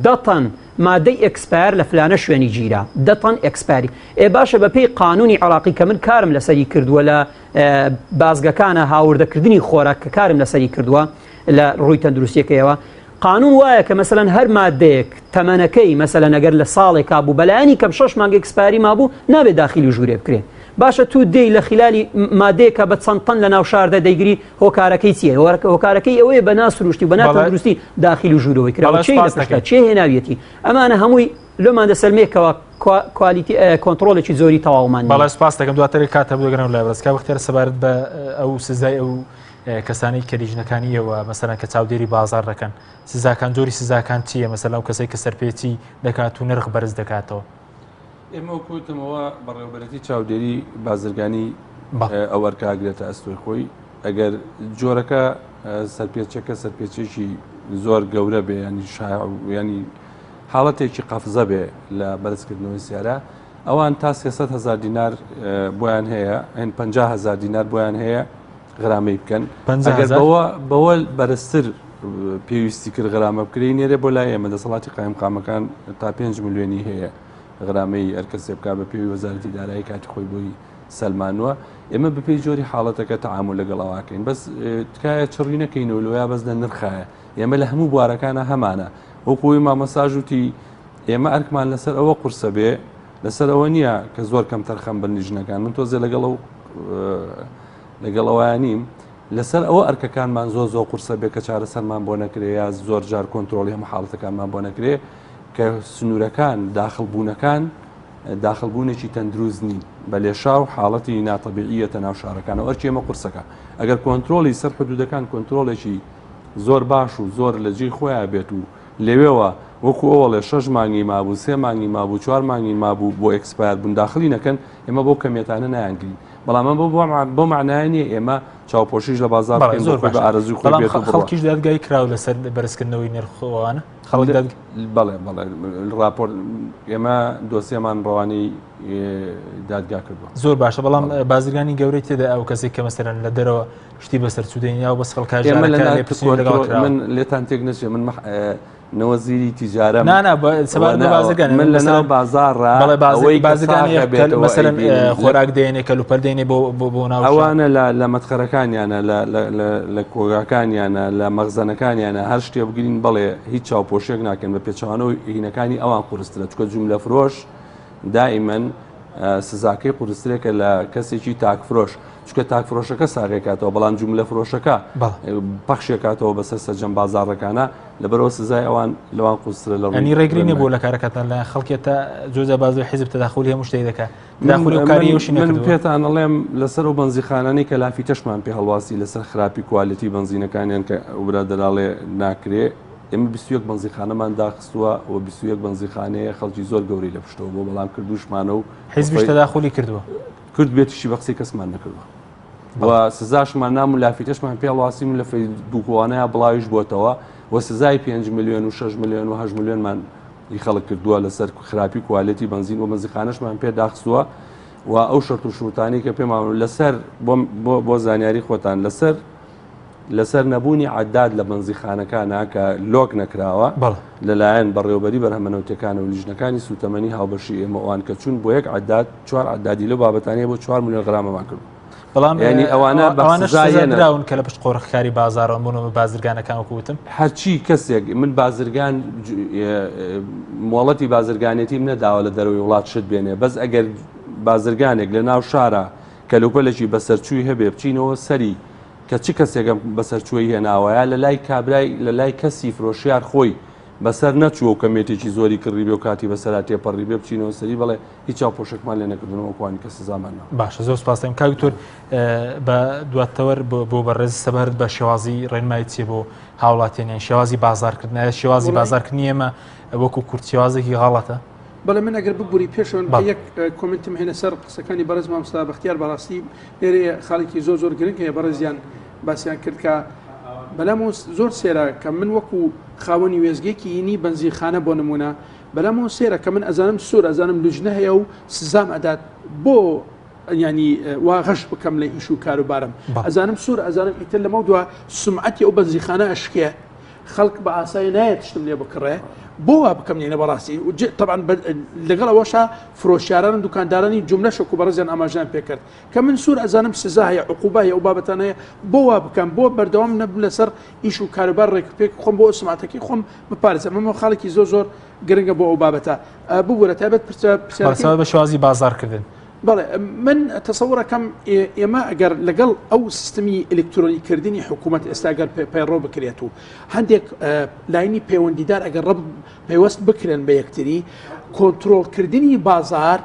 S5: دە تەن مادەی expire لە فلانە شوێنی گیرا دە تەن expire ی ئێ باشە بە پێی قانونی عراقی کە من کارم لەسەری کردووە لە بازگەکانە هاوردەکردنی خۆراک کە کارم لەسەری کردووە لە ڕووی تەندروستیەکەیەوە قانون وایە کە مەسەلەن هەر مادەیەک تەمەنەکەی مەسەلەن ئەگەر لە ساڵێکا بوو بەلایەنی کەم شەش مانگ expiry مابوو نابێت داخلی ژوورێ بکرێ باشە تو دێی لە خلالی مادەیەکە بە چەند تەن لە ناو شاردا دەیگری هۆکارەکەی چییە هۆکارەکەی ئەوەیە بە ناسروشتی و بە ناتەندروستی داخلی ژوورەوەی کراوە چی لە پشتە چێ هێناویەتی ئەمانە هەمووی لۆمان دەسەلمێ کەوا quality کۆنتڕۆڵێکی زۆری تەواومان
S1: بەڵێ سپاس دەکەم دواتر کات هەبوو دەگەڕێم لای بەڕێز کاک بەختیار سەبارەت بە ئەو سزای ئەو کەسانی کە لیژنەکانی ئێوە مەسەلەن کە چاودێری بازار دەکەن سزاکان جۆری سزاکان چییە مەسەلەن ئەو کەسێک کە سەرپێچی دەکات و نرخ بەرز دەکاتەوە؟
S3: ئێمە وەکو وتمەوە بەڕێوەبەرێتی چاودێری بازرگانی ئەو ئەرکە ئەگرێتە ئەستۆی خۆی ئەگەر جۆرەکە سەرپێچەکە سەرپێچێکی زۆر گەورە بێ ینی ینی حاڵەتێکی قەفزە بێ لە بەرزکردنەوەی سیارە ئەوان تا 300 هزار دینار بۆیان هەیە هەن 50 هزار دینار بۆیان هەیە غرامەی بکەن ئەگەر بەوە بەوە بەرزتر پێویستی کرد غرامە بکرێ نێرێ بۆ لای ئێمە دەسەڵاتی قایمقامەکان تا 5 ملیۆنی هەیە غرامەی هەر کەسێ بکا بە پێی وەزارەتی دارایی کاتی خۆی بۆی سەلمانوە ئێمە بەپێی جۆری حاڵەتەکە تەعامول لەگەڵ ئەوەکەین بەس تکایە چڕی نەکەینەوە لۆیا بەس لە نرخایە ئێمە لە هەموو بوارەکانە هەمانە وەکوی مامۆستاش وتی ئێمە ئەرکمان لەسەر ئەوە قورسە بێ لەسەر ئەوە نییە کە زۆر کەم تەرخەم بن لیژنەکان من تۆزێ لەگەڵ ئەو لەگەڵ ئەوە نیم لەسەر ئەوە ئەرکەکانمان زۆر زۆر قورسە بێ کە چارەسەرمان بۆ نەکرێ یا زۆر جار کۆنترۆڵی هەموو حاڵەتەکانمان بۆ نەکرێ کە سنوورەکان داخڵبوونەکان داخڵبوونێکی تەندروست نین بە لێشاو حاڵەتی ناتەبیعیەتە ناو شارەکانەوە ئەرکی ئێمە قورسەکە ئەگەر کۆنترۆڵی سەر حدودەکان کۆنترۆڵێکی زۆر باش و زۆر لە جێی خۆیان بێت و لەوێوە وەکو ئەوەڵێ شەش مانگی مابوو سێ مانگی مابوو چوار مانگی مابوو بۆ expire بوون داخلی نەکەن ئێمە بەو کەمیەتانە نایانگرین بەڵام ئەمە بەو مەعنایە نییە ئێمە چاوپۆشیش لە بازاڕ بکەین زۆر بە ئارەزووی خۆی بێت و بڕوا.
S1: خەڵکیش دادگایی کراوە لەسەر بەرزکردنەوەی نرخ ئەوانە خەڵک داد
S3: بەڵێ بەڵێ ڕاپۆرت ئێمە دۆسیەمان ڕەوانەی دادگا کردووە.
S1: زۆر باشە بەڵام بازرگانی گەورەی تێدا ئەو کەسێک کە مەسەلەن لە دەرەوە شتی بەسەر چوو دێنیا و بەس خەڵک
S3: ئێمە لە من لێتان تێک نەچێ من نەوەزیری تیجارەم
S1: نا نا سەبارەت بە بازرگانی
S3: من لە ناو بازاڕا
S1: بەڵێ ئەوەی بازرگانی مەسەلەن خۆراک دێنێ کەلوپەل دێنێ بۆ بۆ بۆ ناو
S3: ئەوانە لە لە مەتخەرەکانیانە لە لە کۆگاکانیانە لە مەخزەنەکانیانە هەر شتێ بگرین بەڵێ هیچ چاوپۆشێک ناکەن بە پێچەوانەوە هینەکانی ئەوان قورسترە چکە جوملە فرۆش دائیمەن سزاکەی قورسترێکە لە کەسێکی تاکفرۆش چونکە تاک فرۆشەکە ساغێکاتەوە بەڵام جوملە فرۆشەکە پەخشێکاتەوە بەسەر سەرجەم بازاڕەکانە لەبەرەوە سزای ئەوان لەوان قورسترە لە
S1: ڕووی ڕێگری نەبوو لە کارەکەتان لە خەڵکێت تا جۆزە بازی حیزب تەداخلی هەموو شتێک دەکات تەداخلی و کاری ئەوشی
S3: من
S1: نەکردووە.
S3: پێتان ئەڵێم لەسەر ئەو بەنزیخانانەی کە لافیتەشمان پێ هەڵواسی لەسەر خراپی quality بەنزینەکانیان کە ئەو برادەراڵێ ناکرێ ئێمە 21 بەنزیخانەمان داخستووە و 21 بەنزیخانەیە خەڵکی زۆر گەورەی لە پشتەوە بۆ بەڵام کردوشمانە و
S1: حیزبیش تەداخلی کردووە.
S3: کرد بێتیشی بە قسەی کەسمان نەکردووە و سزاشمان نام و لافیتەشمان پێڵواسیم لە فەیسبووکوانەیە بڵاویش بۆتەوە و سزای 5 میلیۆن و 6 میلیۆن و 8 میلیۆنمان ی خەڵک کردووە لەسەر خراپی quality بەنزین و بەنزیخانەشمان پێ داخستووە و ئەو شەرت و شروتانی کە پێمان لەسەر بۆ زانیاری خۆتان لەسەر لەسەر نەبوونی عەداد لە بەنزیخانەکانا کە log نەکراوە لەلایەن بەڕێوەبەری بەرهەمە نەوتیەکان و لیژنەکانی سووتەمەنی هاوبەشی ئێمە ئەوان کە چوون بۆ یەک عەداد چوار عەدادی لەو بابەتانەیە بۆ چوار ملیۆن غرامەمان کردووە.
S1: بەڵام
S3: یانی ئەوانە بە
S1: ئەوانەش
S3: سزا
S1: سزا
S3: یەنە.
S1: دراون کە لە پشت قۆرخکاری بازاڕەوەن بۆ نموونە بازرگانەکان وەکو وتم.
S3: هەرچی کەسێک من بازرگان مۆڵەتی بازرگانێتیم نەداوە لە دەرەوەی وڵات شت بێنێ بەس ئەگەر بازرگانێک لە ناو شارە کەلوپەلێکی بەسەرچووی هەبێ بچینەوە سەری کە چ کەسێک ئەم بەسەرچووەی هێناوە یا لە لای کابرای لە لای کەسی فرۆشیار خۆی بەسەر نەچووە و کەمێتێکی زۆری کڕیبێ و کاتی بەسەرا تێپەڕیبێ بچینەوە سەری بەڵێ هیچ چاوپۆشێکمان لێ نەکردوون وەکوانی کە سزامان ناوە.
S1: باشە زۆر سپاس دەکەم کاک دکتۆر بە دواتەوەر بۆ بەڕێز سەبارەت بە شێوازی ڕێنمایی چیە بۆ هاوڵاتیان یان شێوازی بازارکردن ئایا شێوازی بازارکردنی ئێمە وەکو کورد شێوازێکی غەڵەتە؟
S4: بەڵێ من ئەگەر ببوری پێشەوە یەک comment م هێنە سەر قسەکانی بەڕێز مامۆستا بەختیار بەڕاستی لێرەیە خاڵێکی زۆر زۆر گرنگ هەیە بەڕێزیان باسیان کرد کە بەلام زۆر سێرە کە من وەکو خاوەنی وێزگێکی ینی بەنزینخانە بۆ نمونە بەلام سێرە کە من ئەزانم سوور ئەزانم لوجنە هەیە و سزام ئەدات بۆ ینی وا غەش بکەم لە ئیش و کاروبارم ئەزانم سوور ئەزانم ئیتر لەمە دوا سمعەتی ئەو بەنزیخانە ئەشکێ. خەڵک بە ئاسایی نایەت شتم لێ بکڕێ بۆ وا بکەم نینە بەڕاستی طبعا لەگەڵ ئەوەشا فرۆشیاران و دوکاندارانی جملە شک و بەڕێزیان ئاماژەیان پێکرد کە من سوور ئەزانم سزا هەیە عقوبە هەیە ئەو بابەتانە هەیە بۆ وا بکەم بۆ بەردەوام نەبم لەسەر ئیش و کاروبار ڕێک پێک خۆم بۆ سمعەتەکەی خۆم بپارێزم ئەمە خاڵێکی زۆر زۆر گرنگە بۆ ئەو بابەتە ببوورە تایبەت پرسیارەکەی
S1: بە شێوازی بازاڕکردن.
S4: بەڵێ من تەسەورەکەم ئێمە ئەگەر لەگەڵ ئەو سیستمی ئەلکترۆنی کردنی حکوومەت ئێستا گەر پەیڕەو بکرێت و هەندێک لاینی پەیوەندیدار ئەگەر ڕەب پەیوەست بکرێن بە یەکتری کۆنتترۆلکردنی بازار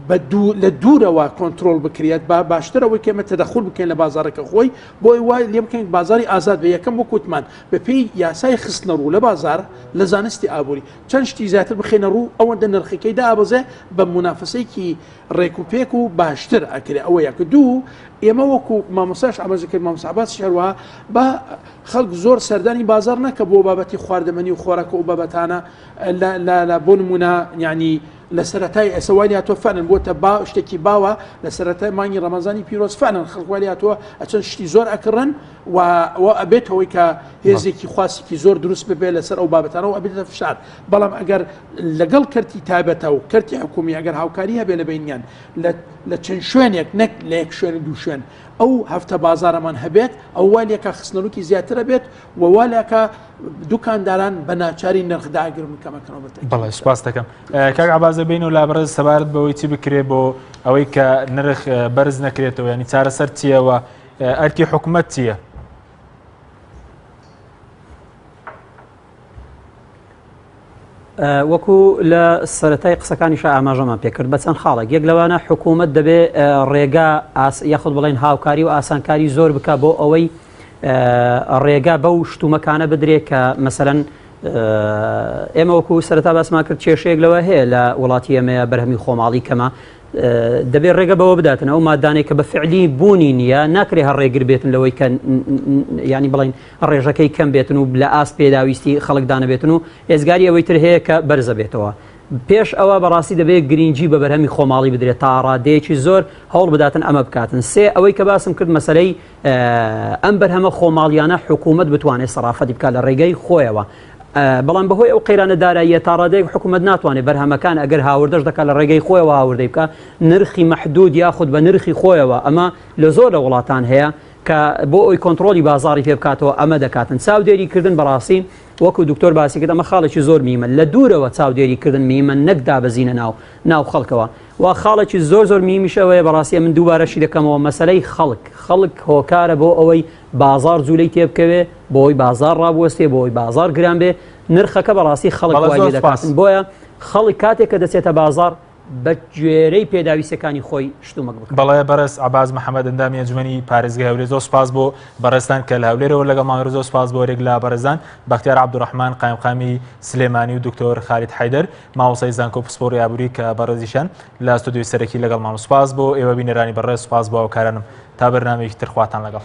S4: لە دوورەوە کۆنتترۆل بکرێت با باشتر ئەوەی کەمە تەدەخول بکەین لە بازارەکە خۆی بۆی وای لێ بکەین بازاری ئازاد بە یەکەم وەکوتمان بەپێی یاسای خستنە ڕوو لە بازار لە زانستی ئابووری چەند شتی زیاتر بخەینە ڕوو ئەوەندە نرخەکەی دابەزێ بە مونافەسەیەکی ڕێک و پێک و باشتر ئەکرێ ئەوە یەک دوو ئێمە وەکو مامۆستاش ئاماژە کرد مامۆستا عەباسیش هەروەها با خەڵک زۆر سەردانی بازاڕ نەکە بۆ بابەتی خواردەمەنی و خۆراک و ئەو بابەتانە لە لە لە بۆ نمونە یعنی لە سەرەتای ئێستا وای لێهاتووە فعلا بۆتە با شتێکی باوە لە سەرەتای مانگی ڕەمەزانی پیرۆز فعلا خەڵک وای لێهاتووە ئەچەند شتی زۆر ئەکڕن و و ئەبێت ئەوەی کە هێزێکی خواستێکی زۆر دروست ببێت لەسەر ئەو بابەتانە و ئەبێتە فشار بەڵام ئەگەر لەگەڵ کەرتی تایبەتە و کەرتی حکومی ئەگەر هاوکاری هەبێ لە بینیان لە چەند شوێنێک نەک لە یەک شوێن و دوو شوێن ئەو هەفتە بازارەمان هەبێت ئەو وا لێکە خستنەروکی زیاترە بێت و وا لەکە دوکانداران بە ناچاری نرخ داگرن کەمەکەنەوە بە تەئکید.
S1: بەڵێ سوپاس دەکەم کاک عەباس بین و لا بەڕێز سەبارەت بەوەی چی بکرێ بۆ ئەوەی کە نرخ بەرز نەکرێتەوە ینی چارەسەر چییەوە ئەرکی حکومەت چییە؟
S5: وەکو لە سەتای قسەکانیشە ئاماژەمان پێکرد بە چەند خاڵێک یەک لەوانە حکوومەت دەبێ ڕێگا یاخود بڵێن هاوکاری و ئاسانکاری زۆر بکە بۆ ئەوەی ڕێگا بەو شتومەکانە بدرێت کە مەسەەن ئێمە وەکو سەرتا باسمان کرد کێشەیەک لەوە هەیە لە وڵاتی ئێمەیە بەرهەمی خۆماڵی کەمە دەبێت ڕێگە بەوە بداتن ئەو مادانێک کە بە فعلی بوونی نییە ناکرێ هەر ڕێگر بێتن لەوەی کە ینی بڵین ڕێژەکەی کەم بێتن و لە ئاست پێداویستی خەڵک دانەبێتن و ئێزگاری ئەوەی تر هەیە کە بەرزە بێتەوە. پێش ئەوە بەڕاستی دەبێت گرنگی بە بەرهەمی خۆماڵی بدرێت تا ڕادەیەکی زۆر هەوڵ بداتن ئەمە بکاتن سێ ئەوەی کە باسم کرد مەسلەی ئەم بەرهەمە خۆماڵیانە حکوومەت بتوانێت سەرافەتی بکات لە ڕێگەی خۆیەوە بەڵام بەهۆی ئەو قەیرانە داراییە تا ڕادەیەک حکوومەت ناتوانێت بەرهەمەکان ئەگەر هاوردەش دەکات لە ڕێگەی خۆیەوە هاوردەی بکە نرخی مەحدود یاخود بە نرخی خۆیەوە ئەمە لە زۆر لە وڵاتان هەیە کە بۆ ئەوی کۆنتترۆلی بازاری پێ بکاتەوە ئەمە دەکاتن چاودێری کردن بەڕاستی وەکو دکتۆر باسی کرد ئەمە خاڵێکی زۆر میمە لە دوورەوە چاودێری کردن میمە نەک دابەزینە ناو ناو خەڵکەوە و خاڵێکی زۆر زۆر میمیشەوەیە بەڕاستی من دووبارەشی دەکەمەوە مەسلەی خەڵک خەڵک هۆکارە بۆ ئەوەی بازار جوولەی تێبکەوێ بۆی بازار ڕابوەستێ بۆی بازار گران بێ نرخەکە بەڕاستی خەڵک وای لێ دەکاتن بۆیە خەڵک کاتێک کە دەچێتە بازار بە گوێرەی پێداویستەکانی خۆی شتومەک بکڕێت.
S1: بەڵێ بەڕێز عەباس محەمەد ئەندامی ئەنجومەنی پارێزگای هەولێر زۆر سوپاس بۆ بەڕێزتان کە لە هەولێرەوە لەگەڵمان زۆر سوپاس بۆ هەریەک لە بەڕێزان بەختیار عەبدولڕەحمان قایمقامی سلێمانی و دکتۆر خالید حەیدەر مامۆستای زانکۆ پسپۆڕی ئابووری کە بەڕێزیشیان لە ستۆدیۆی سەرەکی لەگەڵمان سوپاس بۆ ئێوە بینەرانی بەڕێز سوپاس بۆ هاوکارانم تا بەرنامەیەکی تر خواتان لەگەڵ.